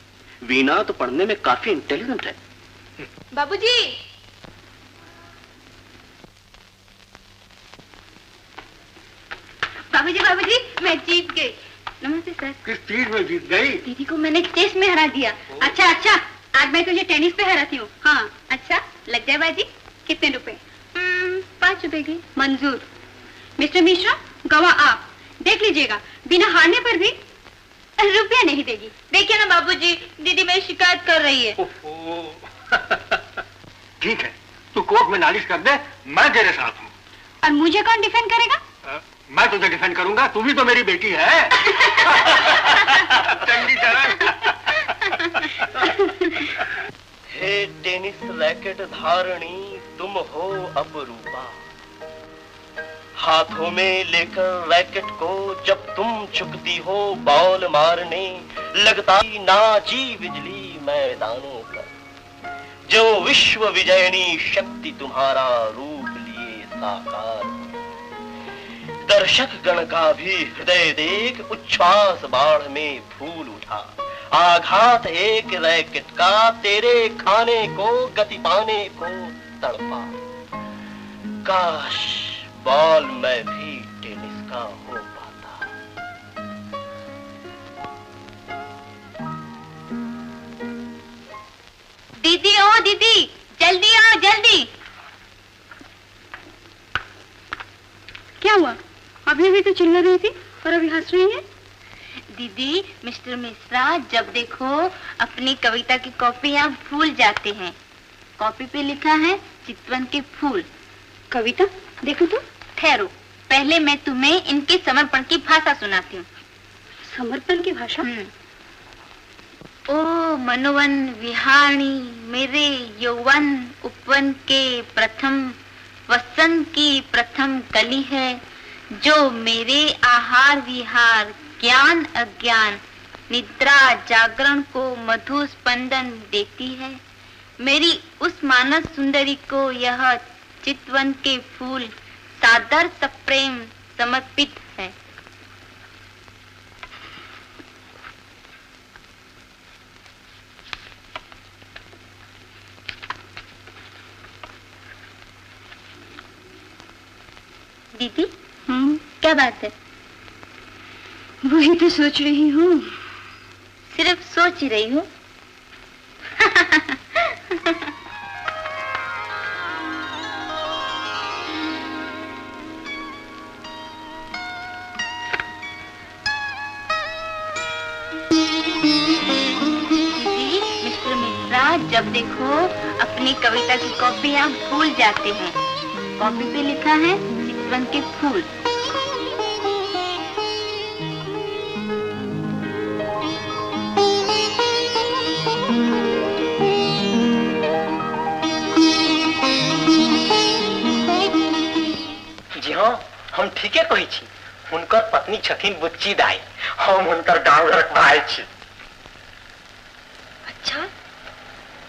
वीणा तो पढ़ने में काफी इंटेलिजेंट है। बाबूजी, बाबूजी बाबूजी मैं जीत गई। नमस्ते सर। किस चीज में जीत गई? दीदी को मैंने चेस में हरा दिया। अच्छा अच्छा, आज मैं तुझे टेनिस पे हराती हूँ। हाँ अच्छा, लग जाए बाजी। कितने रुपए? 5 रुपए की। मंजूर। मिस्टर मिश्रा गवाह आप देख लीजिएगा, बिना हारने पर भी रुपया नहीं देगी। देखिए ना बाबूजी, दीदी मेरी शिकायत कर रही है। ठीक है, तू तू कोर्ट में नालिश कर दे, मैं तेरे साथ हूँ। और मुझे कौन डिफेंड करेगा? मैं तुझे डिफेंड करूंगा, तू भी तो मेरी बेटी है। चंडी चरण। हे टेनिस रैकेट धारणी, तुम हो अपरूपा, हाथों में लेकर रैकेट को जब तुम झुकती हो बॉल मारने, लगता नाची बिजली मैदानों पर, जो विश्व विजयनी शक्ति तुम्हारा रूप लिए साकार। दर्शक गण का भी हृदय देख उच्छ्वास बाढ़ में फूल उठा, आघात एक रैकेट का तेरे खाने को गति पाने को तड़पा। काश बॉल में भी टेनिस का हो पाता। दीदी, ओ दीदी, जल्दी आओ जल्दी। क्या हुआ? अभी अभी तो चिल्ला रही थी और अभी हंस रही है। दीदी, मिस्टर मिश्रा जब देखो अपनी कविता की कॉपी यहाँ भूल जाते हैं। कॉपी पे लिखा है चितवन के फूल। कविता देखो तो। ठहरो, पहले मैं तुम्हें इनके समर्पण की भाषा सुनाती हूँ। समर्पण की भाषा? ओ मनोवन विहारणी, मेरे यौवन उपवन के प्रथम वसंत की प्रथम कली है, जो मेरे आहार विहार ज्ञान अज्ञान निद्रा जागरण को मधु स्पंदन देती है। मेरी उस मानस सुंदरी को यह चितवन के फूल सादर सप्रेम समर्पित है। दीदी, क्या बात है? वही तो सोच रही हूँ। सिर्फ सोच ही रही हूँ। दीदी, मिस्टर मिश्रा जब देखो अपनी कविता की कॉपी यहाँ भूल जाते हैं। कॉपी पे लिखा है चितवन के फूल। जी हाँ, हम ठीके कहै छी। हुनकर पत्नी छथिन बुच्ची दाई, हम हुनकर गाँव घरक भाई छी। अच्छा,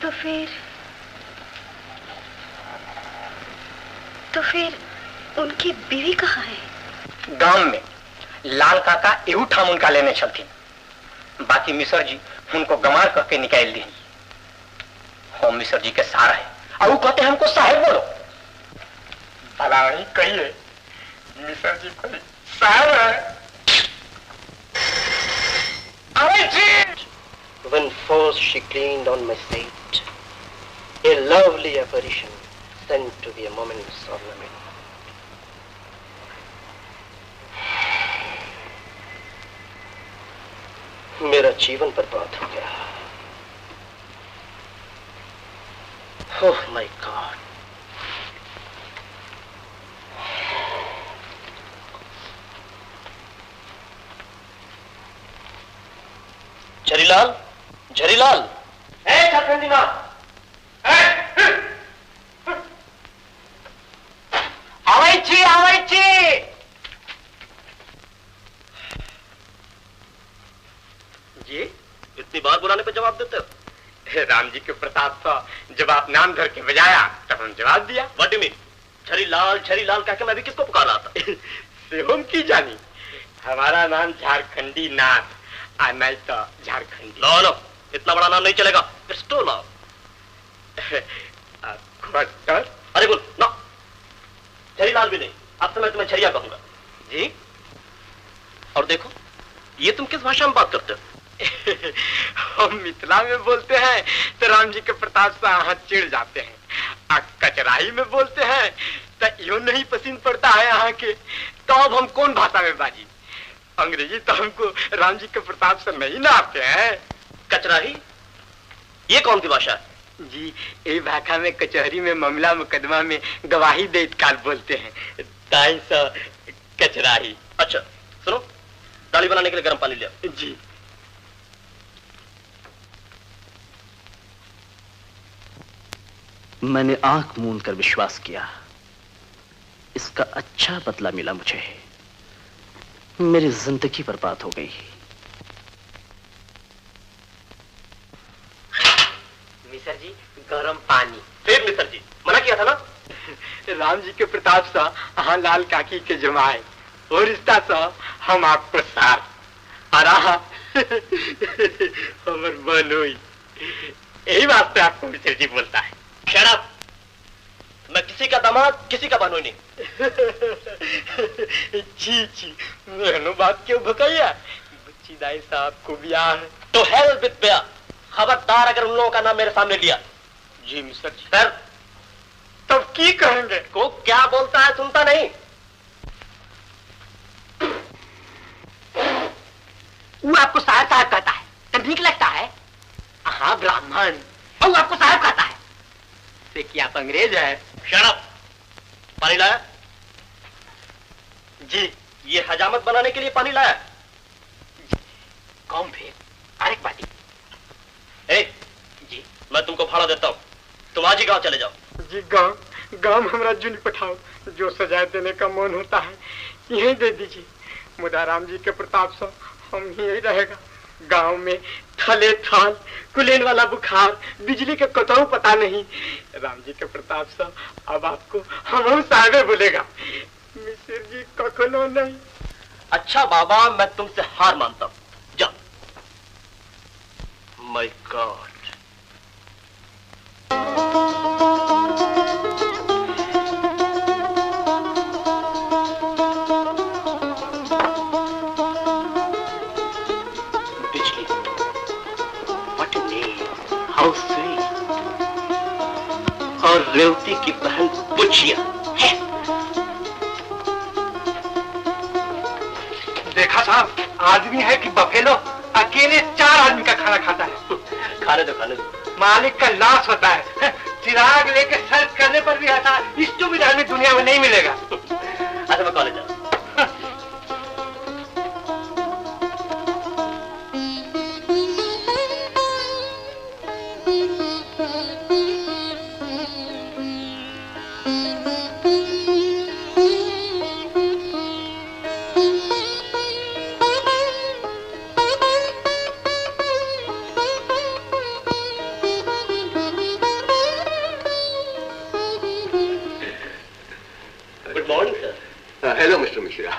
तो फिर उनकी बीवी कहाँ है? गांव में लाल काका एहू ठाम उनका लेने छलथिन, बाकी मिश्र जी उनको गमार कह के निकाल दी। हम मिश्र जी के सार है और वो कहते हमको साहेब बोलो। भला नहीं कहिए, मिश्र जी कोई साहब है। अरे जी। When first she cleaned on my seat, a lovely apparition sent to be a moment's ornament. मेरा जीवन बर्बाद हो गया। ओह my God. Jharilal, Jharilal. आबै छी, आबै छी। जी, इतनी बार बुलाने पे जवाब देते हो? राम जी के प्रताप था, जब आप नाम धर के बजाया तब हम जवाब दिया। What do you mean? Jharilal Jharilal कह के मैं भी किसको पुकार रहा था? से हम की जानी, हमारा नाम झारखंडी नाथ, आ नहीं तो झारखंडी। नो नो, इतना बड़ा नाम नहीं चलेगा। It's too long. Khattar. अरे बोल ना, झरीलाल भी नहीं, अब तो मैं तुम्हें झरिया कहूंगा। जी। और देखो, ये तुम किस भाषा में बात करते हो? हम मिथिला में बोलते हैं तो राम जी के प्रताप से यहाँ चिढ़ जाते हैं, आ कचराही में बोलते हैं तो यो नहीं पसंद पड़ता है यहाँ के। तो अब हम कौन भाषा में बाजी? अंग्रेजी तो हमको राम जी के प्रताप से नहीं ना आते हैं। कचराही ये कौन सी भाषा है? जी, ये भाषा में कचहरी में मामला मुकदमा में गवाही देत काल बोलते हैं, ताई सा कचराही। अच्छा सुनो, दाढ़ी बनाने के लिए गर्म पानी लिया। जी। मैंने आंख मूंद कर विश्वास किया, इसका अच्छा बदला मिला मुझे। मेरी जिंदगी बर्बाद हो गई। मिसर जी गरम पानी। फिर मिसर जी मना किया था ना? राम जी के प्रताप सा अहाँ लाल काकी के जमाए और रिश्ता सा हम आपको सार और हमर बनोई, यही वास्ते आपको मिसर जी बोलता है। शट अप, मैं किसी का दामाद किसी का बनोई नहीं। जी जी, मेहनो बात क्यों भकाइया? बच्ची दाई साहब को ब्याह है। तो हेल विद ब्याह, खबरदार अगर उन लोगों का नाम मेरे सामने लिया। जी मिस्टर जी। सर तब की कहेंगे? को क्या बोलता है सुनता नहीं। वो आपको साहब साहब कहता है तो ठीक लगता है? हाँ ब्राह्मण, और वो आपको साहब कहता है से कि आप अंग्रेज है। शट अप, पानी लाया? जी। ये हजामत बनाने के लिए पानी लाया? कौन फिर? अरे बाती। ए, जी मैं तुमको भाड़ा देता हूँ, तुम आज ही गांव चले जाओ। जी गांव गांव हमरा जुन पठाओ, जो सजा देने का मन होता है यही दे दीजिए। मुदा राम जी के प्रताप से हम यही रहेगा। गांव में थले थाल, कुलेन वाला बुखार, बिजली के कतौ पता नहीं। राम जी के प्रताप से अब आपको हम साहबे बोलेगा। मिश्र जी कखनो नहीं। अच्छा बाबा, मैं तुमसे हार मानता हूँ, जा। My God. Bijli, what a name, how sweet. और रेवती की बहन बुचिया है। देखा साहब, आदमी है कि बफेलो, अकेले 4 आदमी का खाना खाता है। खाने दो, खाने दो। मालिक का लाश होता है, चिराग लेके सर्च करने पर भी आता है, स्टूपिड आदमी दुनिया में नहीं मिलेगा। अच्छा मैं कॉलेज जा।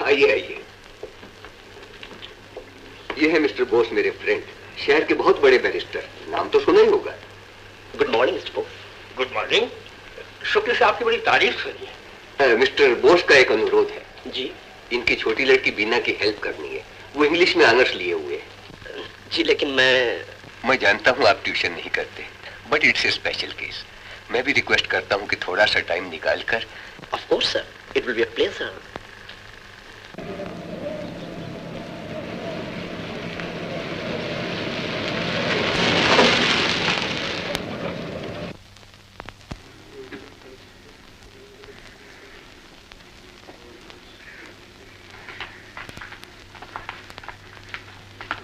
आइए आइए, ये है मिस्टर बोस, मेरे फ्रेंड, शहर के बहुत बड़े बैरिस्टर, नाम तो सुना ही होगा। Good morning mister Bose. Good morning. Shukla साहब की बड़ी तारीफ सुनी है। मिस्टर बोस का एक अनुरोध है। जी। इनकी छोटी लड़की बीना की हेल्प करनी है, वो इंग्लिश में ऑनर्स लिए हुए है। जी लेकिन मैं जानता हूँ आप ट्यूशन नहीं करते, but it's a special case. मैं भी रिक्वेस्ट करता हूँ कि थोड़ा सा टाइम निकाल कर। Of course sir, it will be a pleasure.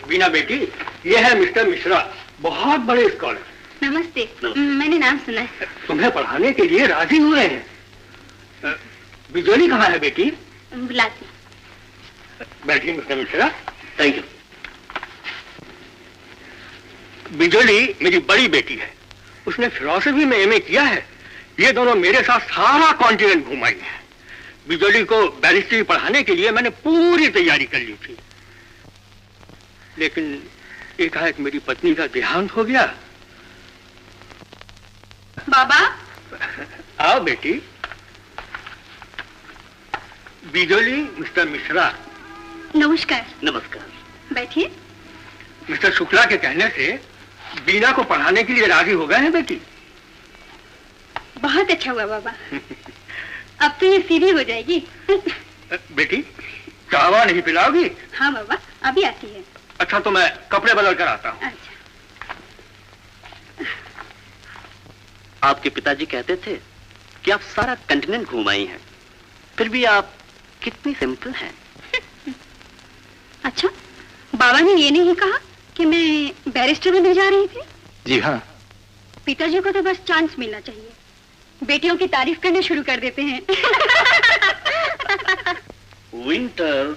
Beena बेटी, ये है मिस्टर मिश्रा, बहुत बड़े स्कॉलर। नमस्ते, मैंने नाम सुना है। तुम्हें पढ़ाने के लिए राजी हुए हैं। बिजली कहाँ है बेटी? बुलाती। बैठिए मिस्टर मिश्रा। Thank you. बिजली मेरी बड़ी बेटी है, उसने फिलोसफी में एमए किया है। ये दोनों मेरे साथ सारा कॉन्टिनेंट घुमाई है। बिजली को बैरिस्ट्री पढ़ाने के लिए मैंने पूरी तैयारी कर ली थी, लेकिन एकाएक मेरी पत्नी का देहांत हो गया। बाबा आओ बेटी। बिजली, मिस्टर मिश्रा। नमस्कार। नमस्कार। बैठिए। मिस्टर शुक्ला के कहने से बीना को पढ़ाने के लिए राजी हो गए हैं बेटी। बहुत अच्छा हुआ बाबा, अब तो ये सीधी हो जाएगी। बेटी चावा नहीं पिलाओगी? हाँ बाबा, अभी आती है। अच्छा तो मैं कपड़े बदल कर आता हूँ। अच्छा। आपके पिताजी कहते थे कि आप सारा कंटिनेंट घूम आई हैं, फिर भी आप कितनी सिंपल हैं। अच्छा, बाबा ने ये नहीं कहा कि मैं बैरिस्टर बनने जा रही थी? जी हाँ। पिताजी को तो बस चांस मिलना चाहिए, बेटियों की तारीफ करने शुरू कर देते हैं। Winter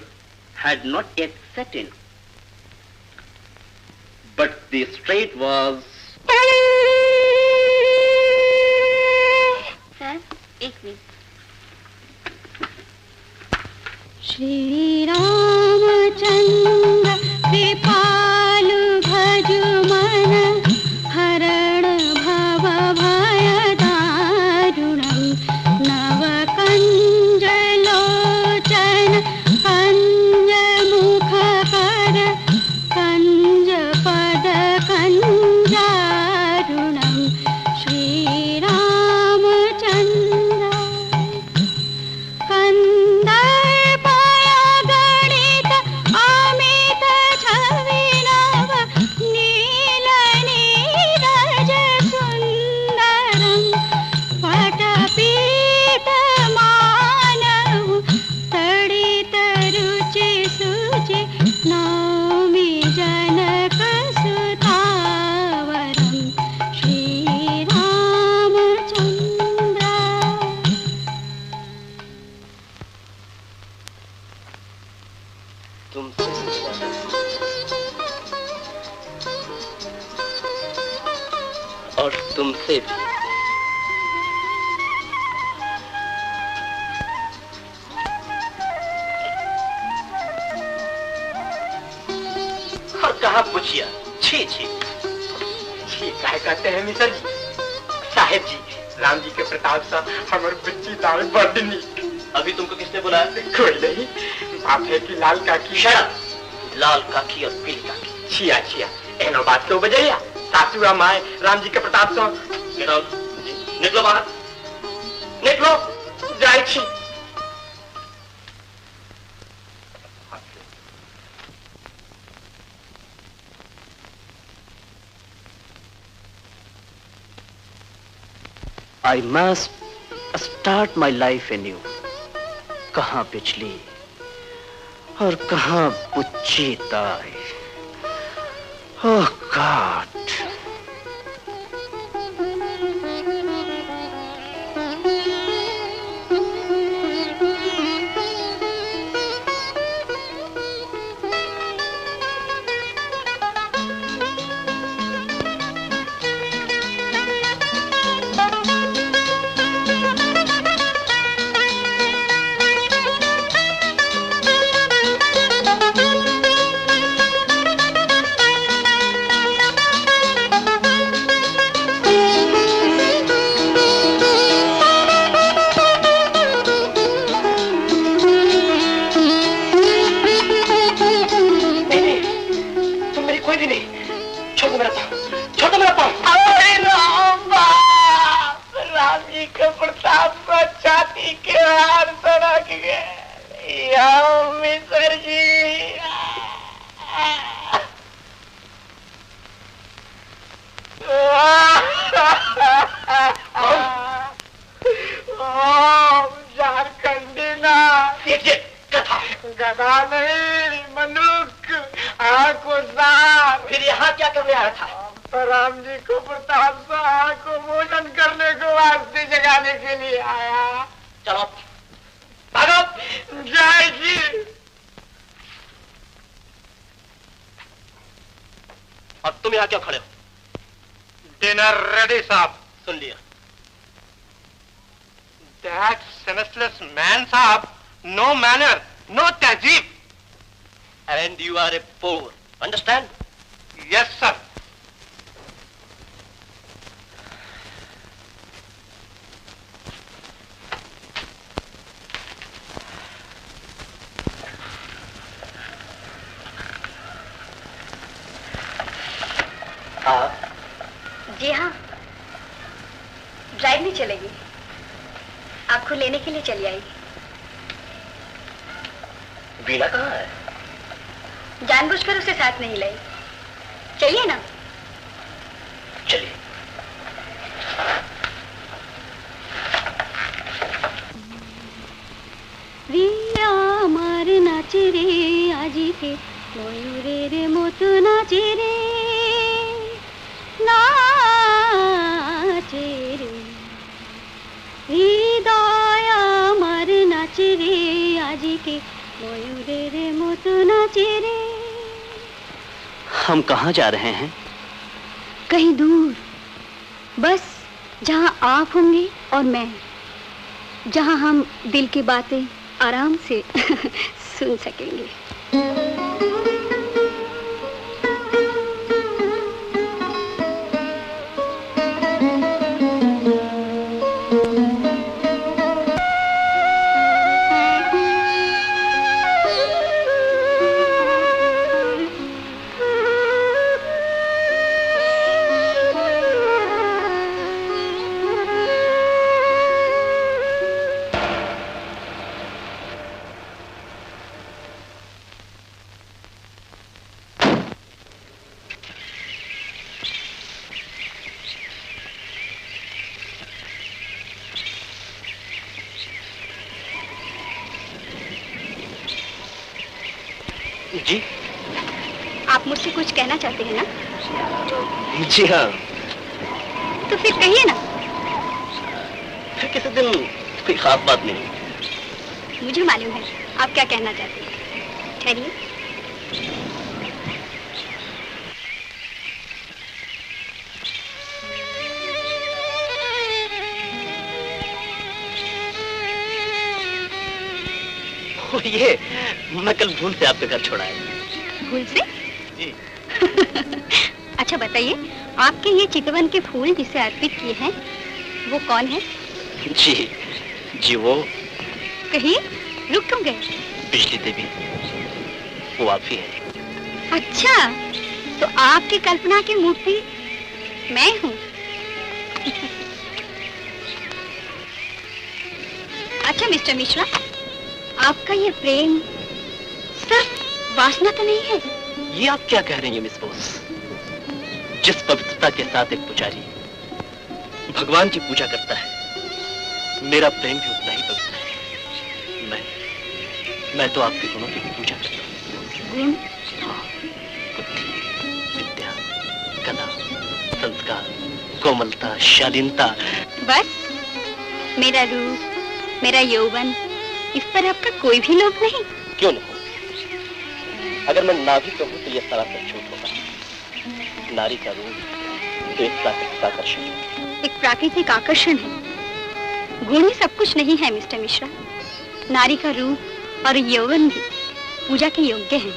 had not yet set in, but the strait was. Sir, एक मिनट। श्री रामचंद्र कृपालु भजु मन हरण भव भय दारुणं नव कंज लोचन कंज मुख कर कंज पद कंजारुणं श्री रामचंद्र कंदर्प गणित अमित छवि नव नील नीरज सुंदरं पटपीत मानव तड़ित रुचि सुचि नौमि जनक सुतावरं श्री रामचंद्र। तुमसे और तुमसे भी। और कहा पूछिया, छी छी छी काहे कहते हैं मिसर जी? साहेब जी, राम जी के प्रताप से हमर बच्ची दाल बड़ नीक। अभी तुमको किसने बुलाया? कोई नहीं, बाप है कि लाल काकी। Shut up! लाल काकी और पीली काकी। छिया छिया, एनो बात क्यों बजैया? सासू आ my Ram ji के प्रताप से। Get out! निकलो बाहर, निकलो जाय छी। I must start my life anew. कहाँ बिजली और कहाँ बुच्ची ताई। Oh God. नहीं, तुम मेरी कोई भी नहीं। छोड़ दो मेरा पाँव, छोड़ दो मेरा पाँव। अरे राम बाप, राम जी के प्रताप से छाती के हार सड़क गए। मिसर जी, झारखंडी ना कथा गधा नहीं, मनुख आंखों सार। फिर यहाँ क्या करने आया था? तो राम जी को प्रताप से आंखों भोजन करने को वास्ते जगाने के लिए आया। चलो भागो। जय जी। और तुम यहाँ क्यों खड़े हो? डिनर रेडी साहब। सुन लिया। That senseless man साहब, नो मैनर, नो तहजीब। And you are a poor. Understand? Yes, sir. आप? जी हाँ, ड्राइव नहीं चलेगी, आपको लेने के लिए चली आई। वीणा कहाँ है? जानबूझकर उसे साथ नहीं लाई। चलिए ना। चलिए। আজকে ময়ূরের মতো নাচে রে, নাচে রে, হৃদয় আমার নাচে রে আজকে ময়ূরের মতো নাচে রে। हम कहाँ जा रहे हैं? कहीं दूर, बस जहाँ आप होंगे और मैं, जहाँ हम दिल की बातें आराम से सुन सकेंगे। जी, आप मुझसे कुछ कहना चाहते हैं ना? जी हाँ। तो फिर कहिए ना। फिर किसी दिन, कोई खास बात नहीं। मुझे मालूम है आप क्या कहना चाहते हैं। ठहरिए। ये मैं कल भूल से आपके घर छोड़ा है। भूल से? जी। अच्छा बताइए, आपके ये चितवन के फूल जिसे अर्पित किए हैं वो कौन है? जी जी वो। कहिए, रुक क्यों गए? बिजली देवी, वो आप ही हैं। अच्छा, तो आपकी कल्पना की मूर्ति मैं हूँ। अच्छा मिस्टर मिश्रा, आपका ये प्रेम सिर्फ वासना तो नहीं है? ये आप क्या कह रही हैं मिस बोस? जिस पवित्रता के साथ एक पुजारी भगवान की पूजा करता है, मेरा प्रेम भी उतना ही पवित्र है। मैं तो आपके गुणों की पूजा करता हूँ। गुण? हाँ, बुद्धि, विद्या, कला, संस्कार, कोमलता, शालीनता। बस मेरा रूप, मेरा यौवन, इस पर आपका कोई भी लोभ नहीं? क्यों नहीं? अगर मैं ना भी कहूँ तो यह सरासर झूठ होगा। नारी का रूप तो एक प्राकृतिक आकर्षण है। एक प्राकृतिक आकर्षण है, गुण ही सब कुछ नहीं है मिस्टर मिश्रा। नारी का रूप और यौवन भी पूजा के योग्य हैं।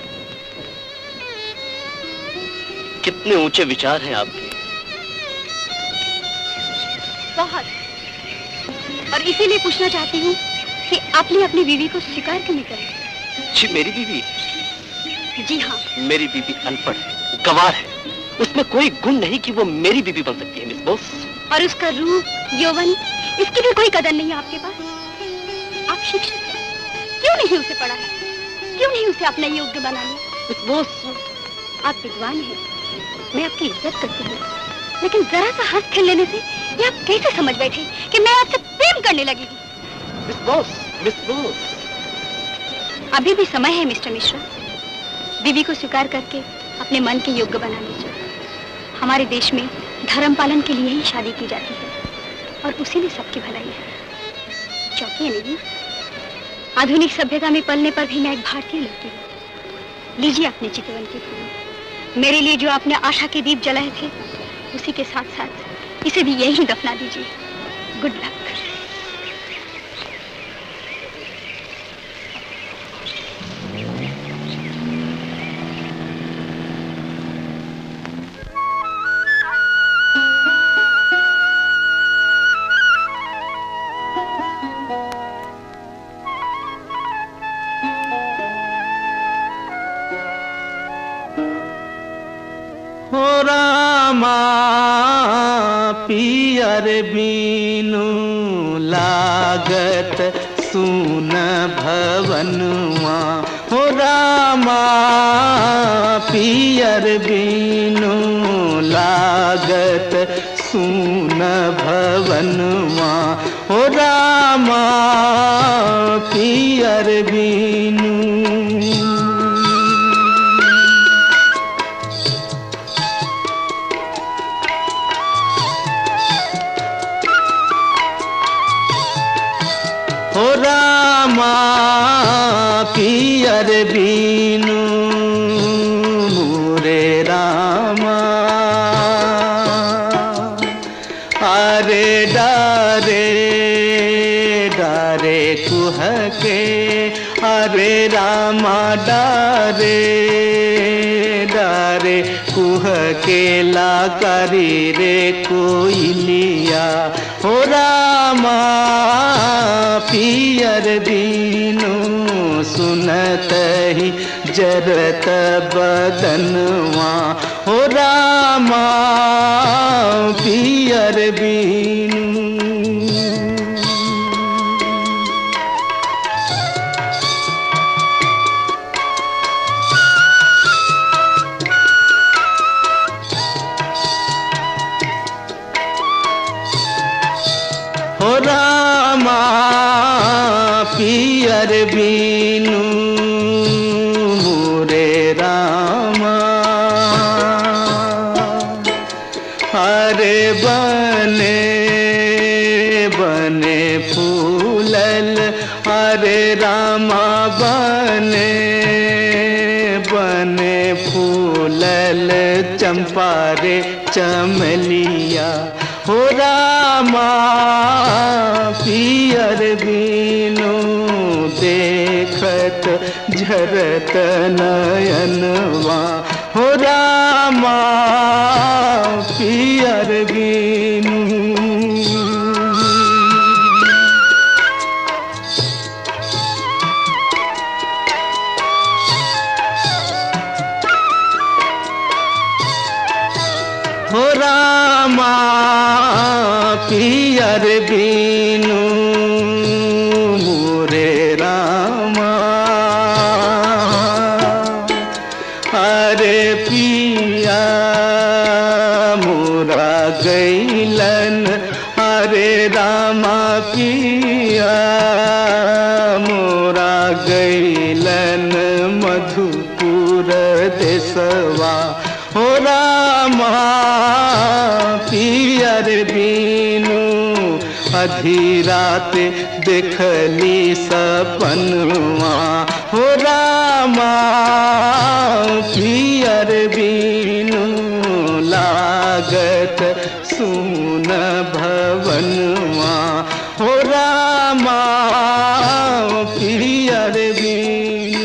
कितने ऊंचे विचार हैं आपके। बहुत। और इसीलिए पूछना चाहती हूँ कि आपने अपनी बीवी को स्वीकार क्यों नहीं करा? जी मेरी बीवी? जी हाँ। मेरी बीवी अनपढ़ है, गंवार है, उसमें कोई गुण नहीं कि वो मेरी बीवी बन सकती है मिस बोस। और उसका रूप, यौवन, इसकी भी कोई कदर नहीं है आपके पास। आप शिक्षित हैं, क्यों नहीं उसे पढ़ा है? क्यों नहीं उसे अपना योग्य बना लिया? मिस बोस, आप विद्वान हैं, मैं आपकी इज्जत करती हूँ, लेकिन जरा सा हंस खेल लेने से ये आप कैसे समझ बैठे कि मैं आपसे प्रेम करने लगी हूँ? मिस बोस, मिस बोस, अभी भी समय है मिस्टर मिश्रा। बीवी को स्वीकार करके अपने मन के योग्य बना लीजिए। हमारे देश में धर्म पालन के लिए ही शादी की जाती है और उसी में सबकी भलाई है। चौंकिए नहीं, आधुनिक सभ्यता में पलने पर भी मैं एक भारतीय लड़की हूँ। लीजिए अपने चितवन के फूल, मेरे लिए जो आपने आशा के दीप जलाए थे, उसी के साथ साथ इसे भी यहीं दफना दीजिए। Good luck. पियर बीनु लागत सुन भवनुआ, हो रामा पियर बीनु लागत सुन भवनुआ, हो रामा पियर बीनु। हो रामा पियर बीनू मोरे रामा। अरे डारे डारे कुहके अरे रामा डारे डारे कुहकेला करी रे कोइलिया हो रामा पियर बीनू सुनत ही जरत बदनवा हो रामा पियर बीनू। हो रामा पियर बीनू मोरे रामा। अरे बने बने फूलल अरे रामा बने बने फूलल चंपा रे चमलिया हो रामा पियर बीनू देखत झरत नयनवा हो रामा पियर बीनू। हो रामा पियर बीनू मोरे रामा। अरे पिया मोरा गैलन अरे रामा पिया मोरा गैलन मधुपुर देसवा हो रामा पियर बीनू। आधी रात देखली सपनवा हो रामा पियर बीनू लागत सुन भवनवा हो रामा पियर बीनू।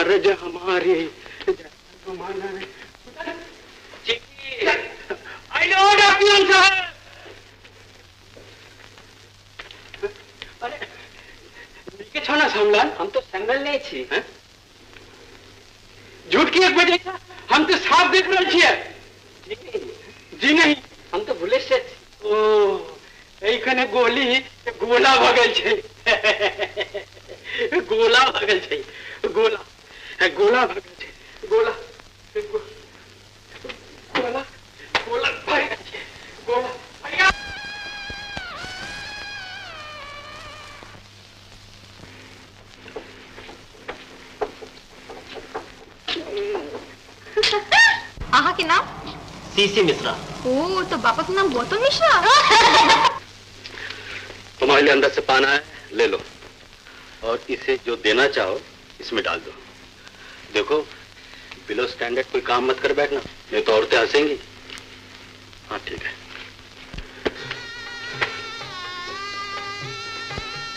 अर्ज हमारी अरे छो ना समलाल, हम तो संगल नहीं छी। झूठ की एक बजे हम तो साफ देख रहे छिए। जी नहीं, हम तो भूले से ओ एखने गोली गोला भगल छे, गोला भगल छे, गोला गोला भगल छे, गोला गोला गोला भगल छे, गोला। आहा के नाम? सीसी मिश्रा। ओ तो बापा के नाम गौतम मिश्रा। तुम्हारे लिए अंदर से पाना है, ले लो और इसे जो देना चाहो इसमें डाल दो। देखो बिलो स्टैंडर्ड कोई काम मत कर बैठना, नहीं तो औरतें हंसेंगी। हाँ ठीक है।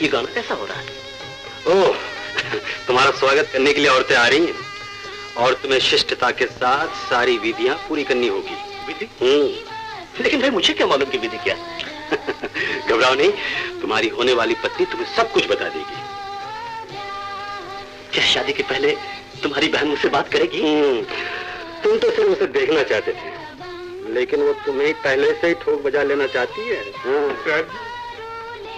ये गाना कैसा हो रहा है? ओह, तुम्हारा स्वागत करने के लिए औरतें आ रही हैं और तुम्हें शिष्टता के साथ सारी विधियां पूरी करनी होगी। विधि? लेकिन भाई मुझे क्या मालूम कि विधि क्या? घबराओ नहीं, तुम्हारी होने वाली पत्नी तुम्हें सब कुछ बता देगी। क्या शादी के पहले तुम्हारी बहन मुझसे बात करेगी? तुम तो सिर्फ उसे देखना चाहते थे, लेकिन वो तुम्हें पहले से ही ठोक बजा लेना चाहती है। हाँ।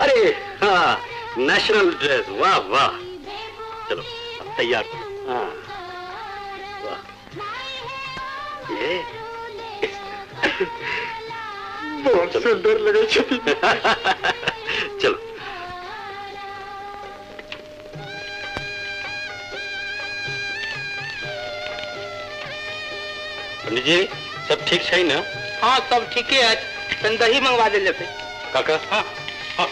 अरे हाँ, नेशनल ड्रेस, वाह वाह। चलो तैयार। हाँ वाह, ये बहुत सुंदर लगे। चलो पंडित जी सब ठीक है ना? हाँ सब ठीक है, तन दही मंगवा दे लेते काका। हाँ हाँ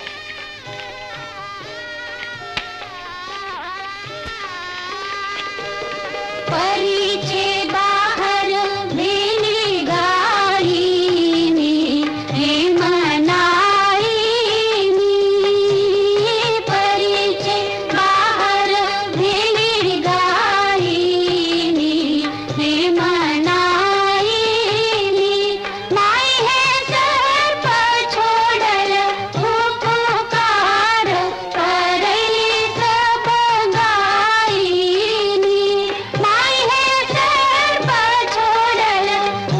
परिचे बाहर भेली गाईनी हे मनाईनी, परिचे बाहर भेली गाईनी हे मनाईनी, माई हे सर्प छोडल उपकार करैली सब गाईनी, माई हे सर्प छोडल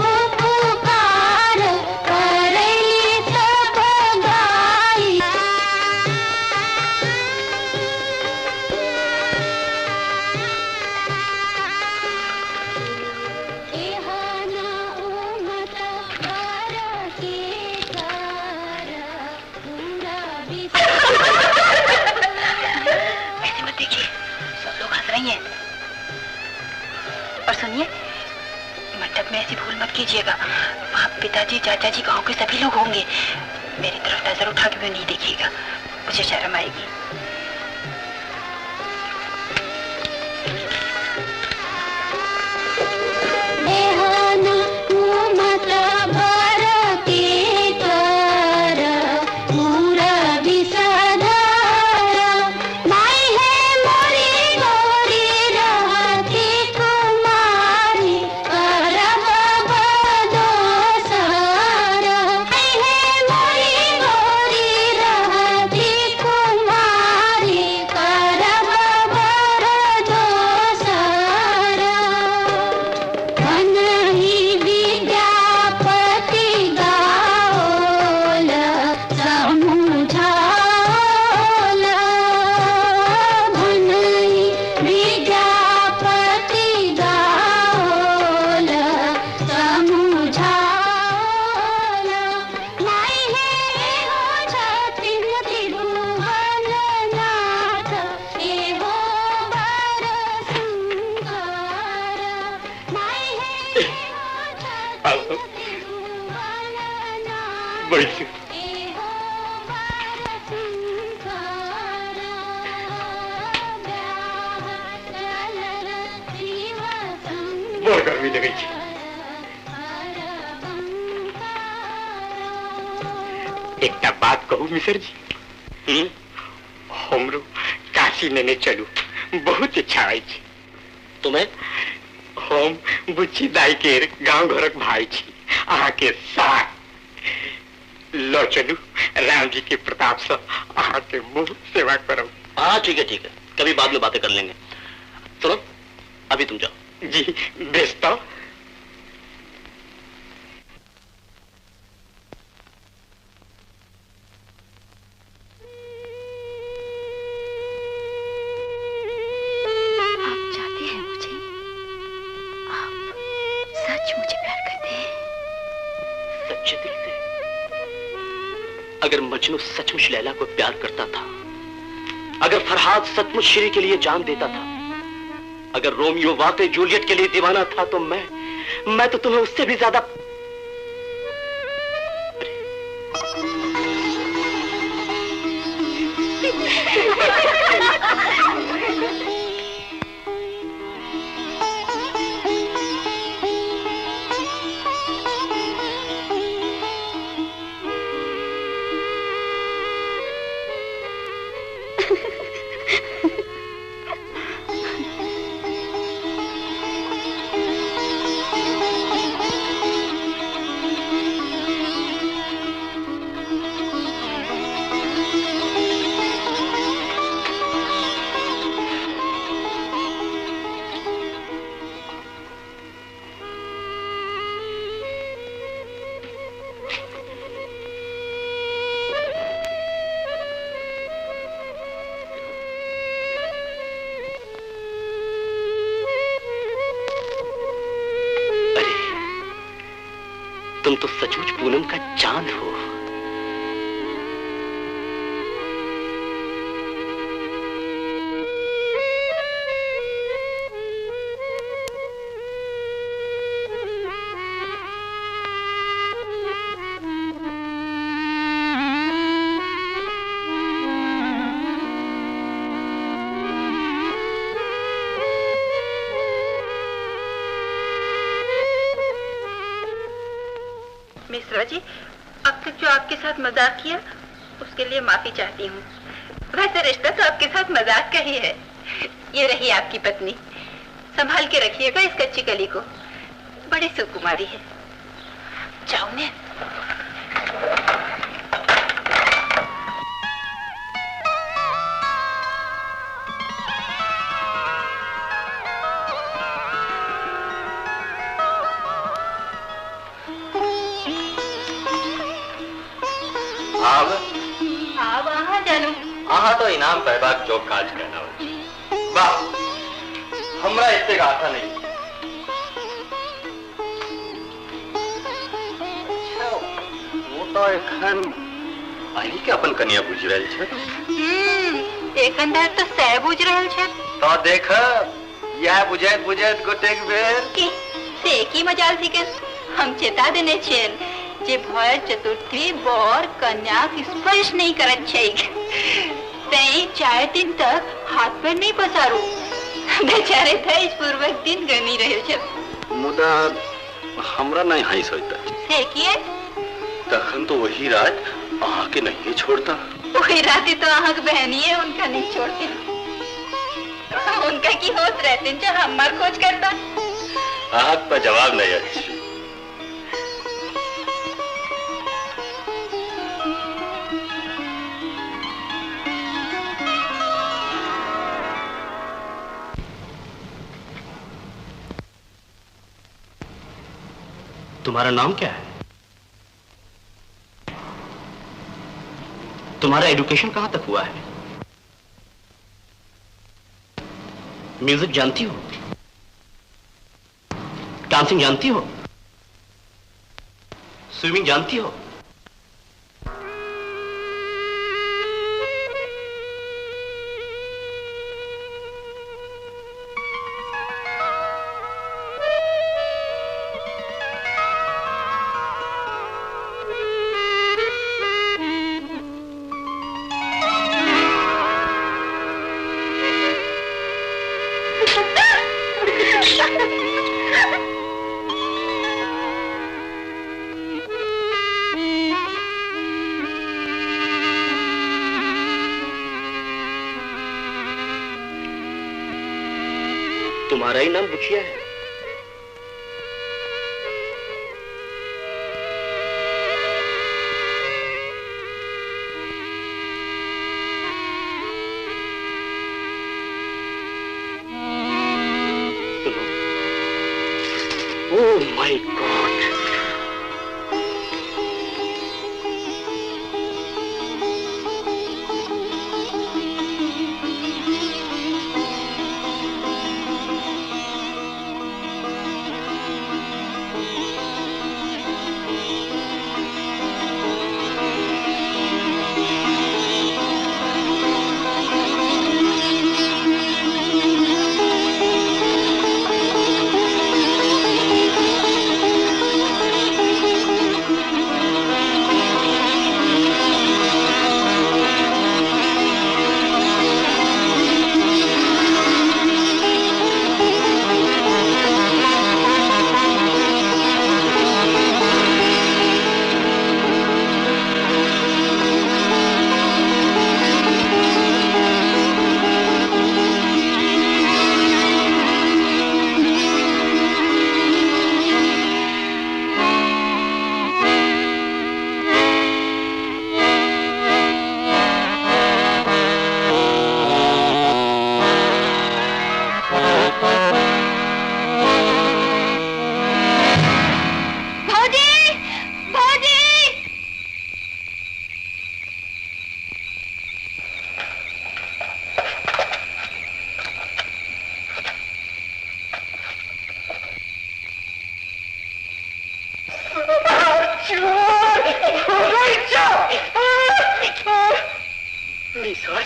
उपकार करैली सब गाई। एहना उमत कर के कर पूरा ऐसे मत देखिए, सब लोग हंस रही हैं। और सुनिए, मंडप में ऐसी भूल मत कीजिएगा, वहाँ पिताजी चाचा जी गांव के सभी लोग होंगे। मेरी तरफ नजर उठा के भी नहीं देखिएगा, मुझे शर्म आएगी। एहना उमत भर के कर पूरा विषधर, माई है मोरी गोरी रहती कुमारी करब बदोसर, माई है मोरी गोरी रहती कुमारी करब बदोसर। मनहि विद्यापति गाओल समुझाओल, मनहि विद्यापति गाओल समुझाओल, माई हे हो छथिन त्रिभुवन नाथ एहो बर सुंदर, माई हे बड़ी एहो बर सुंदर, ब्याह चलल शिव संग बड़ गर्मी लगे छै। एकटा बात कहू मिसर जी, हमरो काशी नेने चलू, बहुत इच्छा अछि। तुम्हें? हम बुच्ची दाई के गांव घरक भाई छी, अहाँ के साथ ल चलू, राम जी के प्रताप से अहाँ के बहुत सेवा करब। हाँ ठीक है ठीक है, कभी बाद में बातें कर लेंगे। सुनो अभी तुम जाओ। जी बेस तो। आप चाहते हैं मुझे? आप सच मुझे प्यार करते हैं? सच्चे दिल से। अगर मजनू सचमुच लैला को प्यार करता था, अगर फरहाद सचमुच श्री के लिए जान देता था, अगर रोमियो वाकई जूलियट के लिए दीवाना था, तो मैं तो तुम्हें उससे भी ज्यादा। तुम तो सचमुच पूनम का चांद हो। मिश्रा जी, अब तक जो आपके साथ मजाक किया उसके लिए माफी चाहती हूँ। वैसे रिश्ता तो आपके साथ मजाक का ही है। ये रही आपकी पत्नी, संभाल के रखिएगा इस कच्ची कली को, बड़ी सुकुमारी है। जाओ ने। अहाँ तो इनाम पैबाक जो काज करना अछि। वाह, हमरा एतेक आशा नहीं। अच्छा, वो तो एखन अहीं के अपन कनिया बुझि रहल छै। एखन धरि तो सह बुझि रहल छै। तो देख, यह बुझैत बुझैत गोटेक बेर की से की मजाल थिके। हम चेता देने छियनि जे भय चतुर्थी वर कन्याक स्पर्श नहीं करत छैक, तैं 4 दिन तक हाथ पर नहीं पसारू। बेचारे धैर्य पूर्वक दिन गनी रहे छे। मुदा हमरा नहीं हंस होता। से किए? तखन तो वही रात अहाँ के नहीं छोड़ता। वही रात तो अहाँ के बहनिए उनका नहीं छोड़ती। उनका की होश रहते जो हमार खोज करता। अहाँ पर जवाब नहीं अच्छी। तुम्हारा नाम क्या है? तुम्हारा एजुकेशन कहां तक हुआ है? म्यूजिक जानती हो? डांसिंग जानती हो? स्विमिंग जानती हो? तुम्हारा ही नाम बुचिया है? सुनो, ओह my God,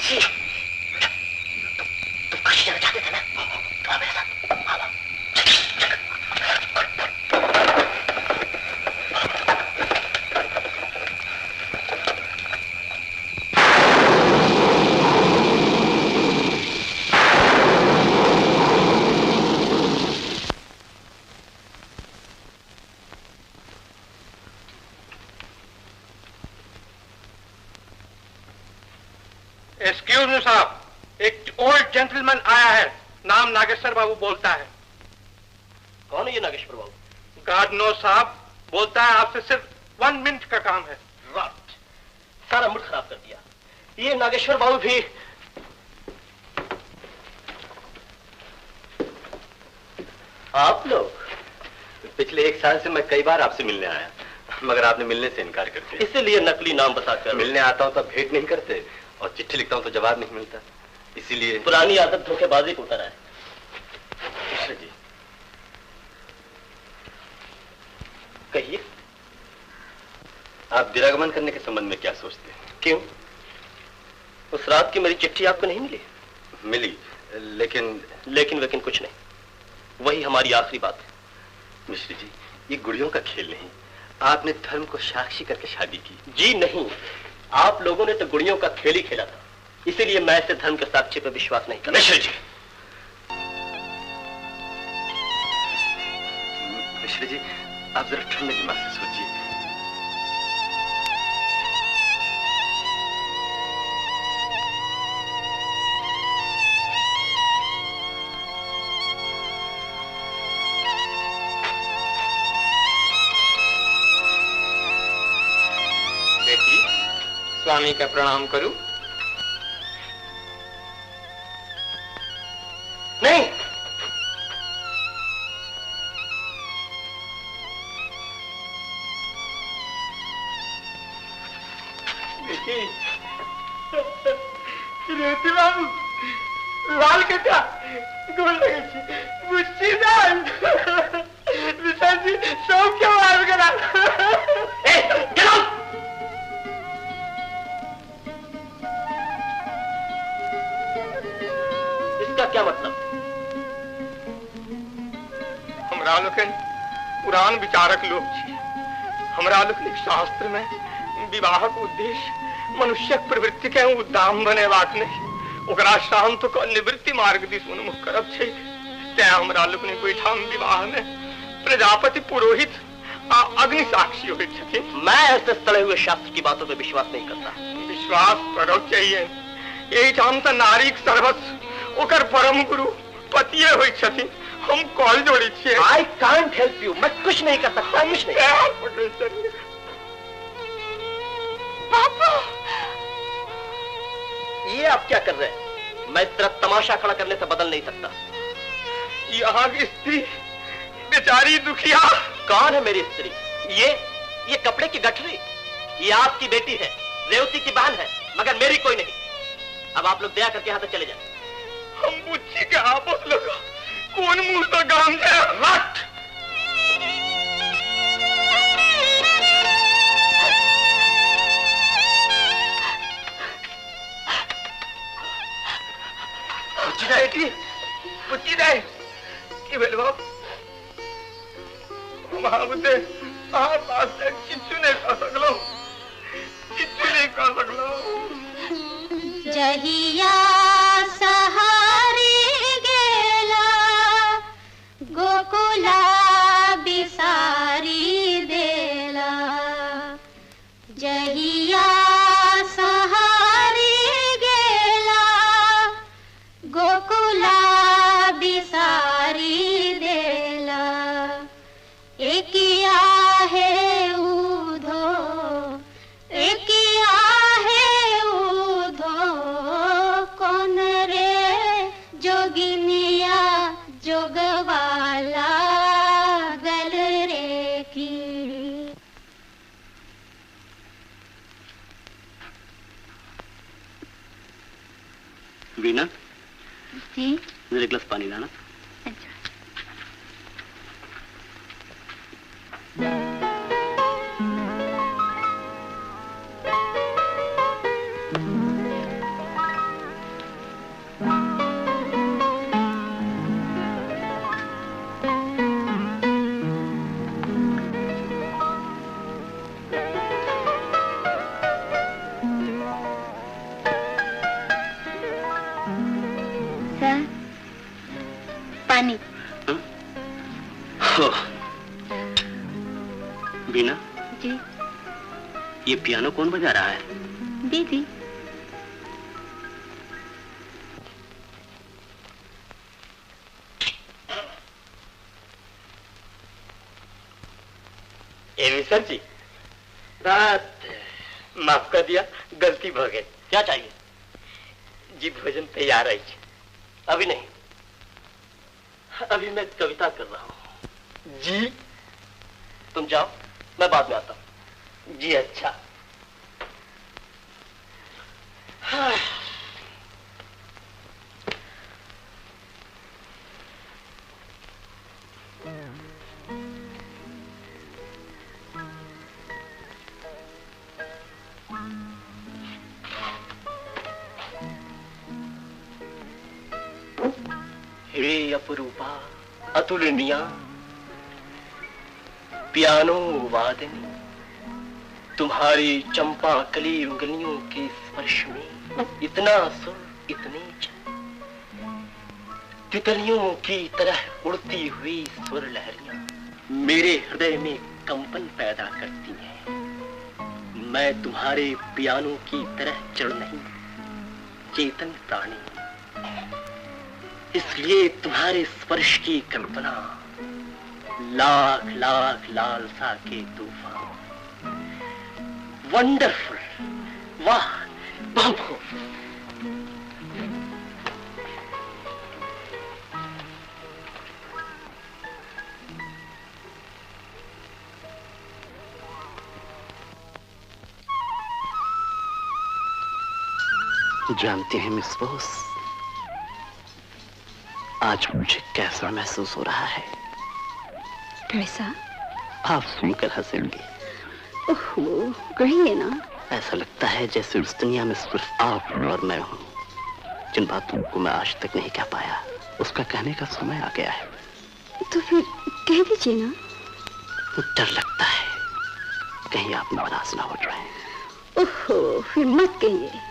काशी। तुम काशी जाना चाहते थे ना, तो मेरे साथ। एक्सक्यूज मी साहब, एक ओल्ड जेंटलमैन आया है, नाम नागेश्वर बाबू बोलता है। कौन है ये नागेश्वर बाबू? गॉड नो साहब, बोलता है आपसे सिर्फ 1 मिनट का काम है। राइट, सारा मूड खराब कर दिया ये नागेश्वर बाबू भी। आप लोग पिछले 1 साल से मैं कई बार आपसे मिलने आया, मगर आपने मिलने से इनकार कर दिया। इसीलिए नकली नाम बताकर मिलने आता हूँ तो भेंट नहीं करते, और चिट्ठी लिखता हूँ तो जवाब नहीं मिलता, इसीलिए। पुरानी आदत धोखेबाजी को उतर आए। मिश्र जी कहिए, आप दिरागमन करने के संबंध में क्या सोचते हैं? क्यों, उस रात की मेरी चिट्ठी आपको नहीं मिली? मिली, लेकिन लेकिन वेकिन कुछ नहीं, वही हमारी आखिरी बात है। मिश्र जी, ये गुड़ियों का खेल नहीं, आपने धर्म को साक्षी करके शादी की। जी नहीं, आप लोगों ने तो गुड़ियों का खेल ही खेला था, इसीलिए मैं ऐसे धर्म के साक्षी पर विश्वास नहीं करता। मिश्र जी, मिश्र जी, आप जरा ठंडे दिमाग से सोचिए। बेटी, स्वामी का प्रणाम करूं? नहीं, बेटी, रेवती बाबू, लाल कटा गोल लगे छी, बुच्ची दाल, विशाल जी सब क्यों आब गेला? ए, गेट आउट! इसका क्या मतलब? हमरा लोकनि पुरान विचारक लोग छी। हमरा लोकनिक शास्त्र में विवाहक उद्देश्य मनुष्यक प्रवृत्ति के उद्दाम बनेबाक नहि, ओकरा शांत क निवृत्ति मार्ग दिस उन्मुख करब छै। तें हमरा लोकनिक ओहिठाम विवाह में प्रजापति पुरोहित आ अग्नि साक्षी होइत छथिन। मैं ऐसे सड़े हुए शास्त्र की बातों पर विश्वास नहीं करता। विश्वास करब चाहिए, एहिठाम तऽ नारीक सर्वस्व ओकर परम गुरु पतिये होइत छथिन। हम कॉल जोड़े छियै। I can't help you, मैं कुछ नहीं कर सकता, कुछ नहीं। पापा, ये आप क्या कर रहे हैं? मैं इस तरह तमाशा खड़ा करने से बदल नहीं सकता। यहाँ की स्त्री बेचारी दुखिया। कौन है मेरी स्त्री? ये कपड़े की गठरी, ये आपकी बेटी है, रेवती की बहन है, मगर मेरी कोई नहीं। अब आप लोग दया करके यहाँ से चले जाए। हम बुच्ची के आपस लगा कौन मुंह से गाम जाए? रट बेटी, बुच्ची दाई, की भेल बाप? हम अहाँ बुते अहाँ पास किछु नहि कऽ सकलहुँ, किछु नहि कऽ सकलहुँ। जहिया सहारे गेला गोकुला बिसारी देला, जहिया सहारे गेला गोकुला बिसारी देला। एकिया है उधो, एकिया है उधो, कौन रे जोगिनिया जोगवाला गल रे की। वीणा जी, मेरे ग्लास पानी लाना। अच्छा। पानी। हो। बीना जी, ये पियानो कौन बजा रहा है? दीदी। सर जी, रात माफ कर दिया, गलती भ गई। क्या चाहिए? जी भोजन तैयार है। अभी नहीं, अभी मैं कविता कर रहा हूँ। जी तुम जाओ, मैं बाद में आता हूँ। जी अच्छा। हाँ। हे अपरूपा अतुलनीया पियानो वादिनी, तुम्हारी चंपा कली उंगलियों के स्पर्श में इतना सुर इतने तितलियों की तरह उड़ती हुई सुर लहरियां मेरे हृदय में कंपन पैदा करती हैं। मैं तुम्हारे पियानो की तरह जड़ नहीं, चेतन प्राणी, इसलिए तुम्हारे स्पर्श की कल्पना लाख लाख लालसा के तूफान। वंडरफुल, वाह, बहुत खूब। जानते हैं मिस बोस, आज मुझे कैसा महसूस हो रहा है? कैसा? आप सुनकर हंसेंगे। ओहो, कहिए ना। ऐसा लगता है जैसे उस दुनिया में सिर्फ आप और मैं हूँ। जिन बातों को मैं आज तक नहीं कह पाया, उसका कहने का समय आ गया है। तो फिर कह दीजिए ना। डर लगता है कहीं आप नाराज ना हो जाए। ओहो, फिर मत कहिए।